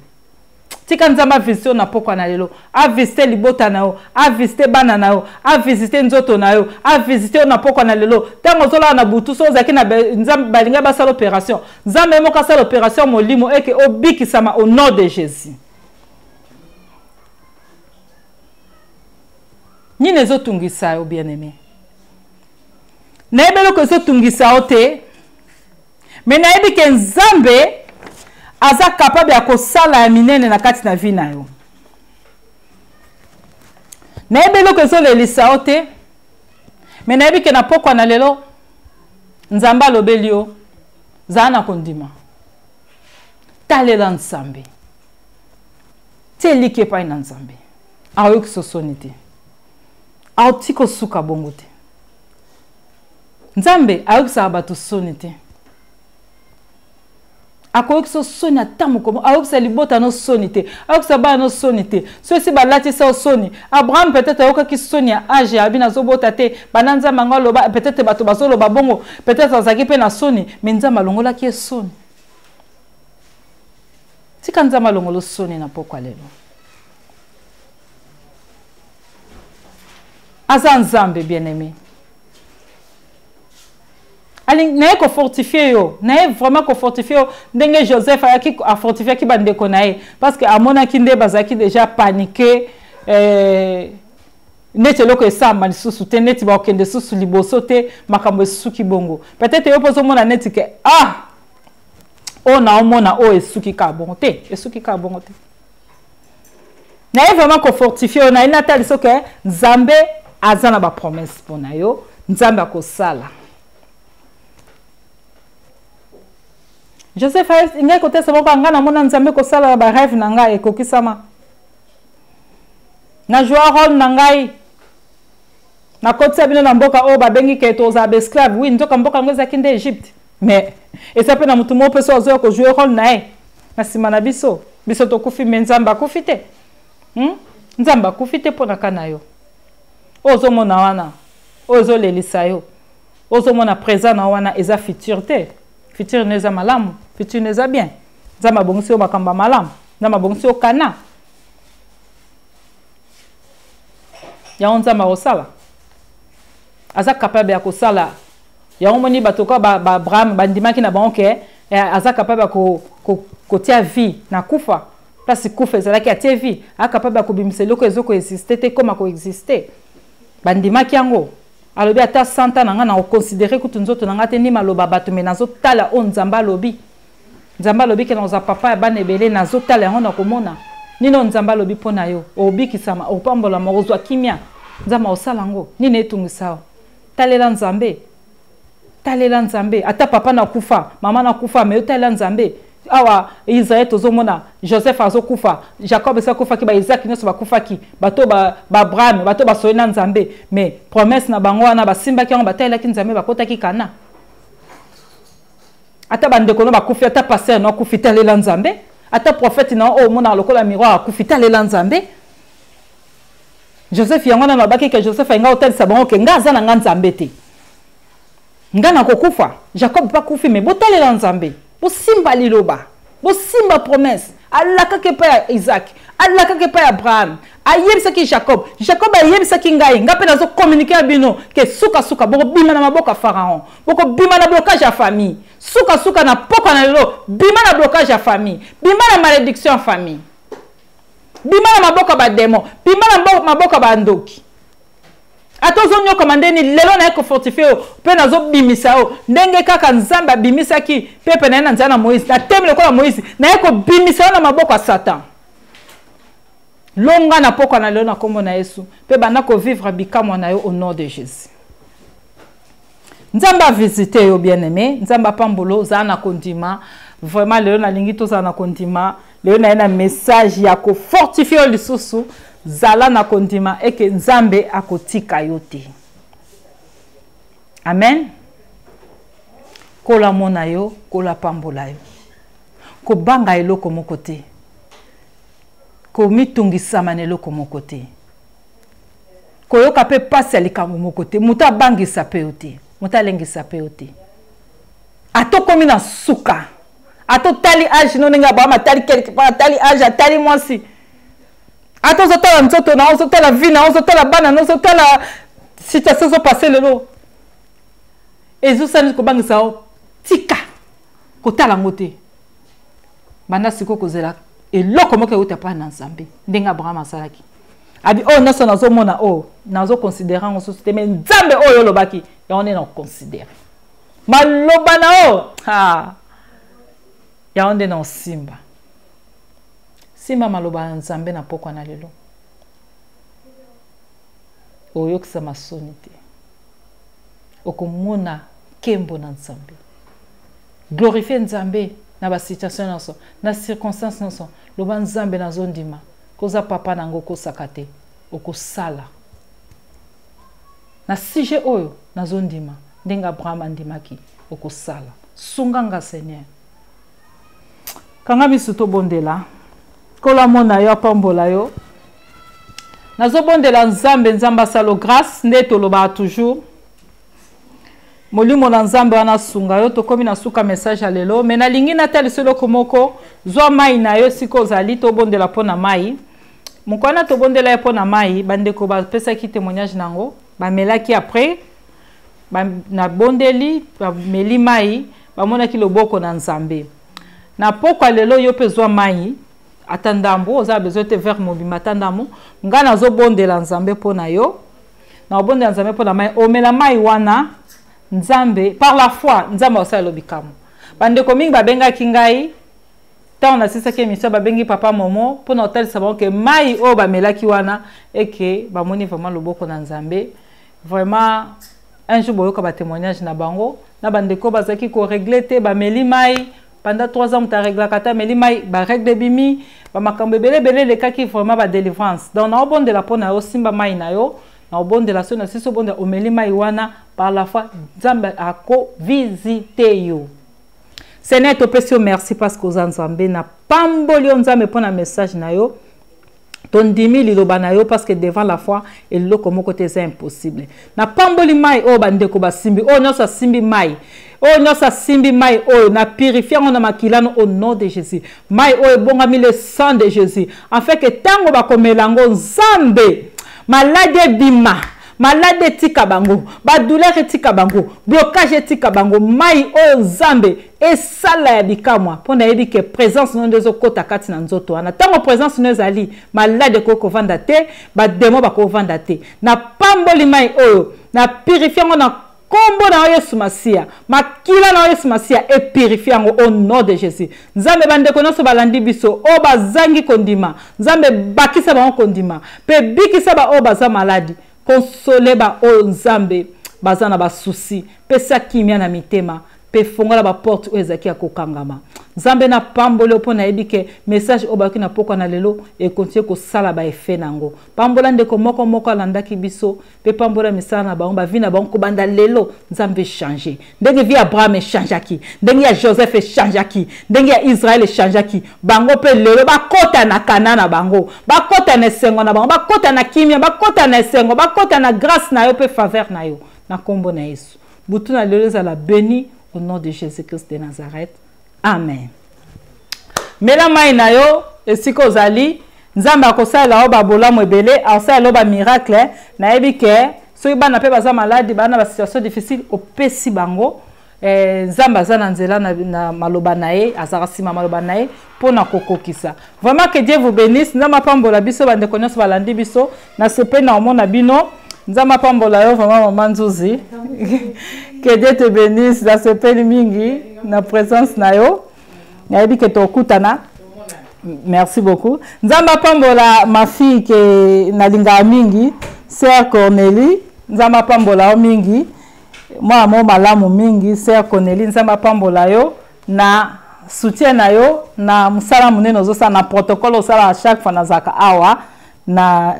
Tika Nzambe avisite yo na pokwa na lelo, avisite libota na yo, avisite bana na yo, avisite nzoto na yo, avisite yo na pokwa na lelo. Tango ozolala na butu, so ozalaki na Nzambe, balingai basala opération, Nzambe ye moko asala opération molimo eke obikisama au nom de Jésus. Nini ezotungisa yo bien-aimé? Nayebi eloko ezotungisa yo te, mais nayebi ke Nzambe aza capable ya kosala ya minene na kati na vie na yo. Nayebi eloko ezolelisa yo te, mais nayebi ke na pokwa na lelo Nzambe alobeli yo, zala na kondima, talela Nzambe, tia eliki epai na Nzambe, akoyokisa soni te, akotika osuka bongo te. Nzambe ayokisaka bato soni te, akoyokisa soni ata mokolo, ayokisa libota no soni te, ayokisa bana no soni te. Soki esi balatisa yo soni, Abraham peut-être ayokaki soni ya age ya abi nazobota te, banda Nzambe yango aloba, peut-être bato bazoloba bongo, peut-être azalaki mpe na soni, mais Nzambe alongolaki ye soni. Tika Nzambe alongolo soni na pokwa lelo. Aza Nzambe, bien-aimé. Naye kofortifie yo, naye vraiment kofortifie yo ndenge Joseph ayaki afortifiaki bandeko na ye, parce que amonaki nde bazalaki déjà paniqué, neti eloko esamba lisusu te, neti bakokende susu liboso te, makambo esuki bongo. Peut-être yo mpo ozomona neti ke ah, oyo naomona oyo esuki kaka bongo te, esuki kaka bongo te. Naye vraiment kofortifie yo, naye natalisa ke Nzambe aza na bapromesse mpo na yo, Nzambe akosala. Joseph ngai kotesa moko, ngai namona Nzambe kosala na barêve na ngai ekokisama. Na joua rôle na ngai, nakotisa bino na mboka oyo babengi ke tozala baesclave. Oui, nzoka mboka yango ezalaki nde Egypte, mais eza mpe na motu moko mpe so azoya kojouer rôle na ye na nsima na biso. Biso tokufi, me Nzambe akufi te, Nzambe akufi te mpo na ka na yo. Oyo ozomona wana, oyo ezolelisa yo, ozomona présent na wana, eza futur te. Futur no eza malamu, futur no eza bien. Nzambe abongisi yo makambo ya malamu, Nzambe abongisi yo kana yango. Nzambe akosala, aza capable ya kosala yango. Moni bato ka baAbraham bandimaki na bango ke aza capable ya kotia vie na kufa, place kufa ezalaki atie vie. Aza capable ya kobimisa eloko ezokoexiste te ekóma koexiste. Bandimaki yango. Alobi ata 100 ans na ngai, na koconsidérer kutu nzoto na ngai te, ni maloba bato, me nazotala oyo Nzambe alobi. Nzambe alobi ke nakozala papa ya bana ebele, nazotala yango, nakomona nini oyo Nzambe alobi mpo na yo. Obikisama, opambolama, okozwa kimia. Nzambe akosala yango. Nini etungisa yo? Talela Nzambe, talela Nzambe. Ata papa nakufa, mama nakufa, me otalela Nzambe. Awa Israel tozomona Joseph azokufa, Jacob esi akufaki, baIsaac nyonso bakufaki, bato baAbraham, bato basoyi na Nzambe, mais promesse na bango wana basimbaki yango, batalelaki Nzambe, bakotaki Kana. Ata bandeko no bakufi, ata pasteur no akufi, talela Nzambe. Ata prophète na oyo omonaka lokola miroir akufi, talela Nzambe. Joseph yango wana nalobaki ke Joseph alinga kotalisa bango ke nga aza na nga Nzambe te, nga nakokufa. Jacob mpe akufi, me botalela Nzambe, bosimba liloba, bosimba promesse alakaki epai ya Isaac, alakaki epai ya Abraham, ayebisaki Jacob, Jacob ayebisaki ngai, nga mpe nazokomunike ya bino ke sukasuka bokobima na maboko ya Pharaon, bokobima na blocage ya famille. Sukasuka na pokwa na lelo, bima na blocage ya famille, bima na malédiction ya famille, bima na maboko ya bademo, bima na maboko ya bandoki. Ata ozonyokama ndeni, lelo naye kofortifie yo mpe nazobimisa yo ndenge kaka Nzambe abimisaki pepe na ye na nzela na Moïse. Natemi lokola Moïse, naye kobimisa yo na maboko ya Satan. Longa na pokwa na lelo na nkombo na Yesu, mpe banda kovivre bikamwa na yo au nom de Jésus. Nzambe avisite yo, bien aimé. Nzambe apambola. Ozala na kondima. Vraiment lelo nalingi tozala na kondima. Lelo naye na message ya kofortifie yo lisusu. Zala na kondima eke Nzambe akotika yo te. Amen. Kola mona yo, kola pambola yo. Kobanga eloko moko te, komitungisama na eloko moko te, koyoka mpe mpasi ya likambo moko te. Moto abangisa mpe yo te, moto alengisa mpe yo te. Ata okomi na suka, ata otali age no ndenge Abraham atali quelque part, atali age, atali mwasi, ata ozotala nzoto na, ozotala vie na, ozotala bana na, ozotala situation ezopase lelo, ezosali kobangisa yo, tika kotala yango te. Banda sikoyo kozela eloko moko euta epai na Nzambe, ndenge Abraham asalaki. Abi oyo nyonso nazomona, oyo nazoconsidere yango susu te, me Nzambe oyo olobaki, yango nde nakoconsidere. Maloba na oyo yango nde na osimba. Simba maloba ya Nzambe na pokwa na lelo, oyokisa masoni te, okomona nkembo na Nzambe. Glorifie Nzambe na basituation nyonso, na circonstance nyonso. Loba: Nzambe, nazondima koza papa na yango, okosaka te, okosala na sujet oyo. Nazondima ndenge Abraham andimaki, okosala. Sunga nga, Seigneur. Kanga misu, tobondela. Nkolo amona yo, apambola yo. Nazobondela Nzambe, Nzambe asalo grâce nde tolobaka toujours. Molimo na Nzambe wana asunga yo. Tokómi na suka message ya lelo, me nalingi natalisa eloko moko. Zwa mai na yo esika ozali, tobondela mpo na mai. Mokolo wana tobondela ye mpo na mai, bandeko bapesaki témoignage na yango, bamelaki après, ba, nabondeli, bameli mai, bamonaki loboko na Nzambe. Na pokwa lelo yo mpe zwa mai, ata ndambo, oza na besoin te verre mobimba, ata ndambo. Ngai nazobondela Nzambe mpo na yo, nakobondela Nzambe mpo na mai, omela mai wana, Nzambe, par la foi, Nzambe akosala yo bikamwa. Bandeko mingi babengaki ngai, ntango nasilisaki émission, babengi papa Momo mpo na kotalisa bango ke mai oyo bamelaki wana eke bamoni vraiment loboko na Nzambe. Vraiment un jour boyoka ba témoignage na bango, na bandeko bazalaki ko régler te, bameli mai pendant 3 ans, moto areglaka ata ameli mai, ba règle ebimi, ba makambo ebele ebele elekaki, vraiment ba délivrance. Donc naobondela mpo na yo, simba mai na yo, naobondela soki nasisi obondela, omeli mai wana, par la foi Nzambe akovisite yo. Seigneur, topesi yo merci parce que oza Nzambe. Na pamboli yo Nzambe mpo na message na yo. Tondimi liloba na yo parce que devant la foi eloko moko te eza impossible. Na pamboli mai oyo bandeko basimbi, oyo nyonso asimbi mai, oyo nyonso asimbi mai oyo, na purifie yango na makila au nom de Jésus. Mai oyo ebongami le sang de Jésus, afin que ntango bakomela yango, Nzambe, maladi ebima, maladi etika bango, badouleur etika bango, blocage etika bango. Mai oyo Nzambe esala ya bikamwa, mpo nayebi ke présence no nde ezokɔta kati na nzoto wana. Ntango présence no ezali, maladi ekoki kovanda te, bademo bakovanda te. Napamboli mai oyo, na purifie yango na kombo na yo Yesu Masiya, makila na yo Yesu Masiya epurifie yango au nom de Jésus. Nzambe, bandeko nyonso balandi biso oyo bazangi kondima, Nzambe bakisa bango kondima, mpe bikisa baoyo baza maladi, konsole baoyo Nzambe baza na basusi, pesa kimia na mitema, mpe fongola baporte oyo ezalaki ya kokangama. Nzambe, napamboli yo mpo nayebi ke message oyo bayoki na pokwa na lelo ekontinue kosala baefe na yango. Pambola ndeko moko moko alandaki biso, mpe pambola misala na bango, bavi na bango kobanda lelo. Nzambe, echange ndenge vie ya Abraham echangeaki, ndenge ya Joseph echangeaki, ndenge ya Israel echangeaki. Bango mpe lelo bakota na kana na bango, bakota na esengo na bango, bakota na kimia, bakota na esengo, bakota na grâce na yo mpe faveur na yo, na nkombo na Yesu. Butu na lelo ezala béni au nom de Jésus-Christ de Nazareth, amen. Mela mai na yo esika ozali. Nzambe akosalela yo babolamu ebele, akosalela yo bamiracle. Nayebi ke soki bana mpe baza maladi, bana ba situation difficile, opesi bango Nzambe aza na nzela na maloba na ye, azalaka nsima maloba na ye mpo na kokokisa. Vraiment, que Dieu vous bénisse. Nzambe apambola biso, bandeko nyonso balandi biso, nasepeli na komona bino. Nzambe apambola yo vraiment, mama Nzuzi, que Dieu te bénisse. Nasepeli mingi na présence na yo, nayebi ke tokutana. Merci beaucoup. Nzambe apambola ma fille ke nalingaka mingi, sœur Cornélie. Nzambe apambola yo mingi, mwana mo malamu mingi. Sœur Cornélie, Nzambe apambola yo na soutien na yo na mosala monene ozosala na protocole osala. Chaque fois nazalaka awa na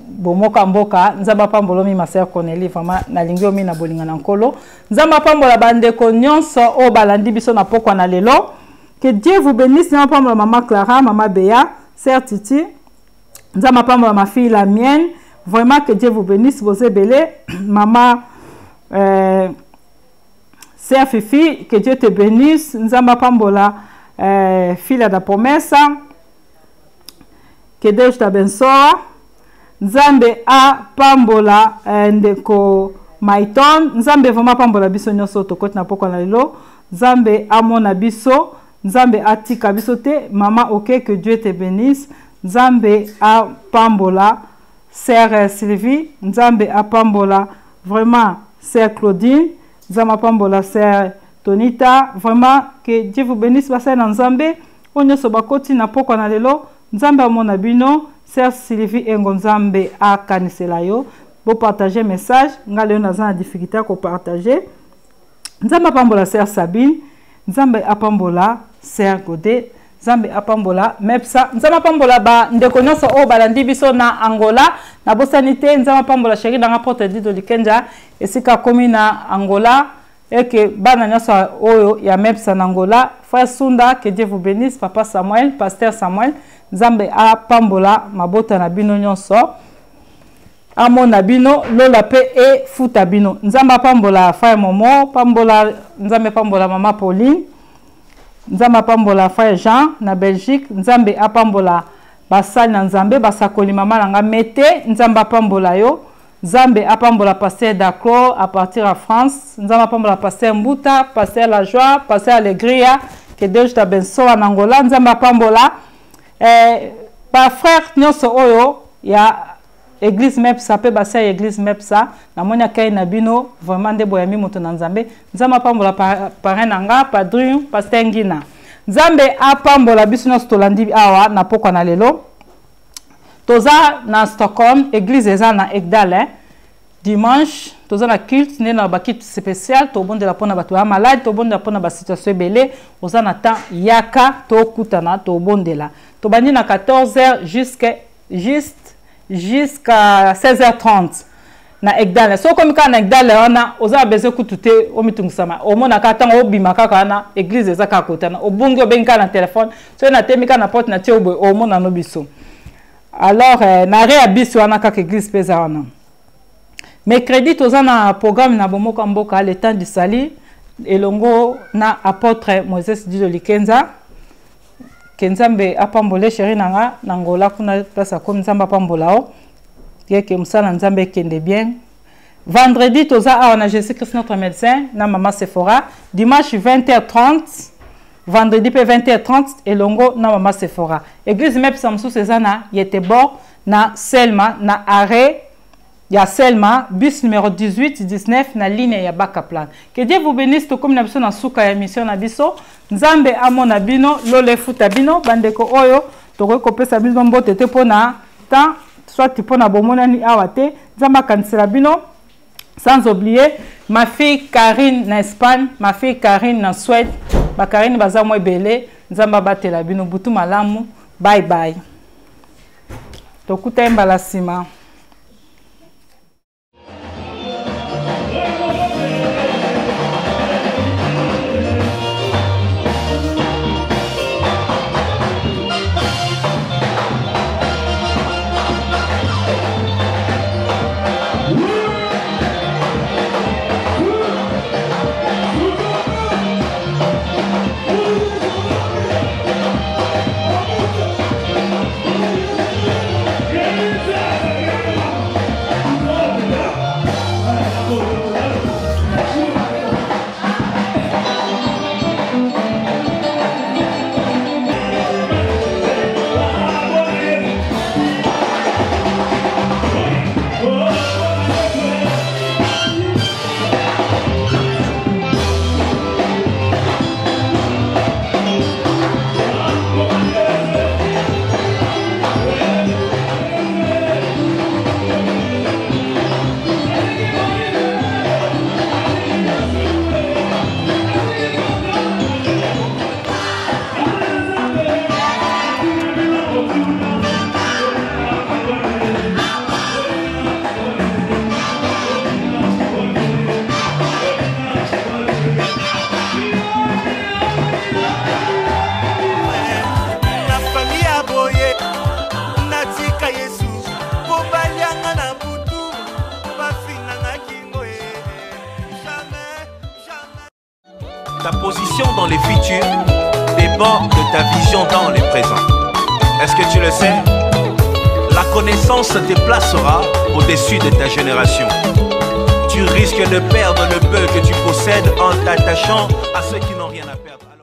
bomoko ya mboka. Nzambe apambola omi, ma sœur Cornélie. Vraiment nalingi omi na bolinga na Nkolo. Nzambe apambola bandeko nyonso oyo balandi biso na pokwa na lelo. Que Dieu vous bénisse. Nzambe apambola mama Clara, mama Bea, sœur Titi. Nzambe apambola ma fille, la mienne. Vraiment, que Dieu vous bénisse, boza ebele. Mama sœur Fifi, que Dieu te bénisse. Nzambe apambola filha da promessa, que Deus te abençoa. Nzambe apambola ndeko Maiton. Nzambe vraiment apambola biso nyonso tokoti na pokwa na lelo. Nzambe amona biso, Nzambe atika biso te. Mama ok, que Dieu te bénisse. Nzambe apambola sœur Sylvie, Nzambe apambola vraiment sœur Claudine, Nzambe apambola sœur Tonita. Vraiment, que Dieu vous bénisse, basali na Nzambe oyo nyonso bakoti na pokwa na lelo. Nzambe amona bino. Sœur Sylvie Engo, Nzambe akanisela yo. Bopartage message, nga lelo naza na difficulté ya kopartage. Nzambe apambola sœur Sabine, Nzambe apambola sœur Gode, Nzambe apambola Mepsa, Nzambe apambola bandeko nyonso oyo balandi biso na Angola. Nabosani te, Nzambe apambola chéri nanga Porte Dido Likenja esika akomi na Angola, eke bana nyonso oyo ya Mepsa na Angola. Frère Sunda, que Dieu vous bénisse. Papa Samuel, pasteur Samuel, Nzambe apambola mabota na bino nyonso, amona bino, lola mpe efuta bino. Nzambe apambola frère Momo, pambola, Nzambe apambola mama Pauline, Nzambe apambola frère Jean na Belgique, Nzambe apambola. Basali na Nzambe, basakoli mama na nga Mete, Nzambe apambola yo. Nzambe apambola pasteur Dacro à partir ya France. Nzambe apambola pasteur Mbuta, pasteur La Joie, pasteur Alegria. Que Deus te abençoe na Angola. Nzambe apambola eh, ba frères nyonso oyo ya église mepsa mpe basi ya église mepsa. Namoni akai na bino vraiment nde boyambi moto na Nzambe. Nzambe apambola parrain na nga padrino pasteur Ngina. Nzambe apambola biso nyonso tolandi awa na pokwa na lelo. Toza na Stockholm, église eza na Ekdal, hein? Dimanche toza na culte nde na ba culte spécial, tobondela mpona bato ya malade, tobondela mpona ba situation ebele. Oza na temps, yaka tokutana, tobondela. Tobandi na 14h jusqu'à juste jusqu'à 16h30 na Ekdal. Soki okomi kaka na Ekdal wana, oza na besoin kutu te omitungisama, omonaka ntango obima kaka wana, église eza kaka kotana. Obungi, obengi kaka na telefone, soki natemi kaka na porte na tie boye, omona no biso. Alors na arrêt ya bus wana kaka église mpe eza wana. Mercredi toza na programme na bomoko ya mboka, le temps du salut, elongo na apôtre Moises Dido Likenza. Ke Nzambe apambole chéri na nga na Angola kuna place akomi. Nzambe apambola o yeke mosala Nzambe ekende bien. Vendredi toza awa na Jésus Christ notre médecin na mama Sephora. Dimanche 20h30, vendredi mpe 20h30 elongo na mama Sephora. Église mepesa mosusu eza na Göteborg, na Selma, na arrêt ya Selma, bus numéro 18 19 na ligne ya Bakaplan. Que Dieu vous bénisse. Tokomi na biso na suka ya émission na biso. Nzambe amona bino, lola efuta bino. Bandeko oyo tokoki kopesa bino mbote te mpona temps, soit mpona bomonani awa te. Nzambe akanisela bino. Sans oublier ma fille Karine na Espagne, ma fille Karine na Suède. Ba Karine baza mwa ebele. Nzambe abatela bino. Butu malamu, bye bye, tokuta ye mbala nsima. Na famille ya boye, natika Yesu po balianga na butu, bafinanga kingo e. Jamais, jamais. Ta position dans les futurs dépend de ta vision dans les présents. Est-ce que tu le sais? La connaissance te placera au-dessus de ta génération. Tu risques de perdre le peu que tu possèdes en t'attachant à ceux qui n'ont rien à perdre. Alors...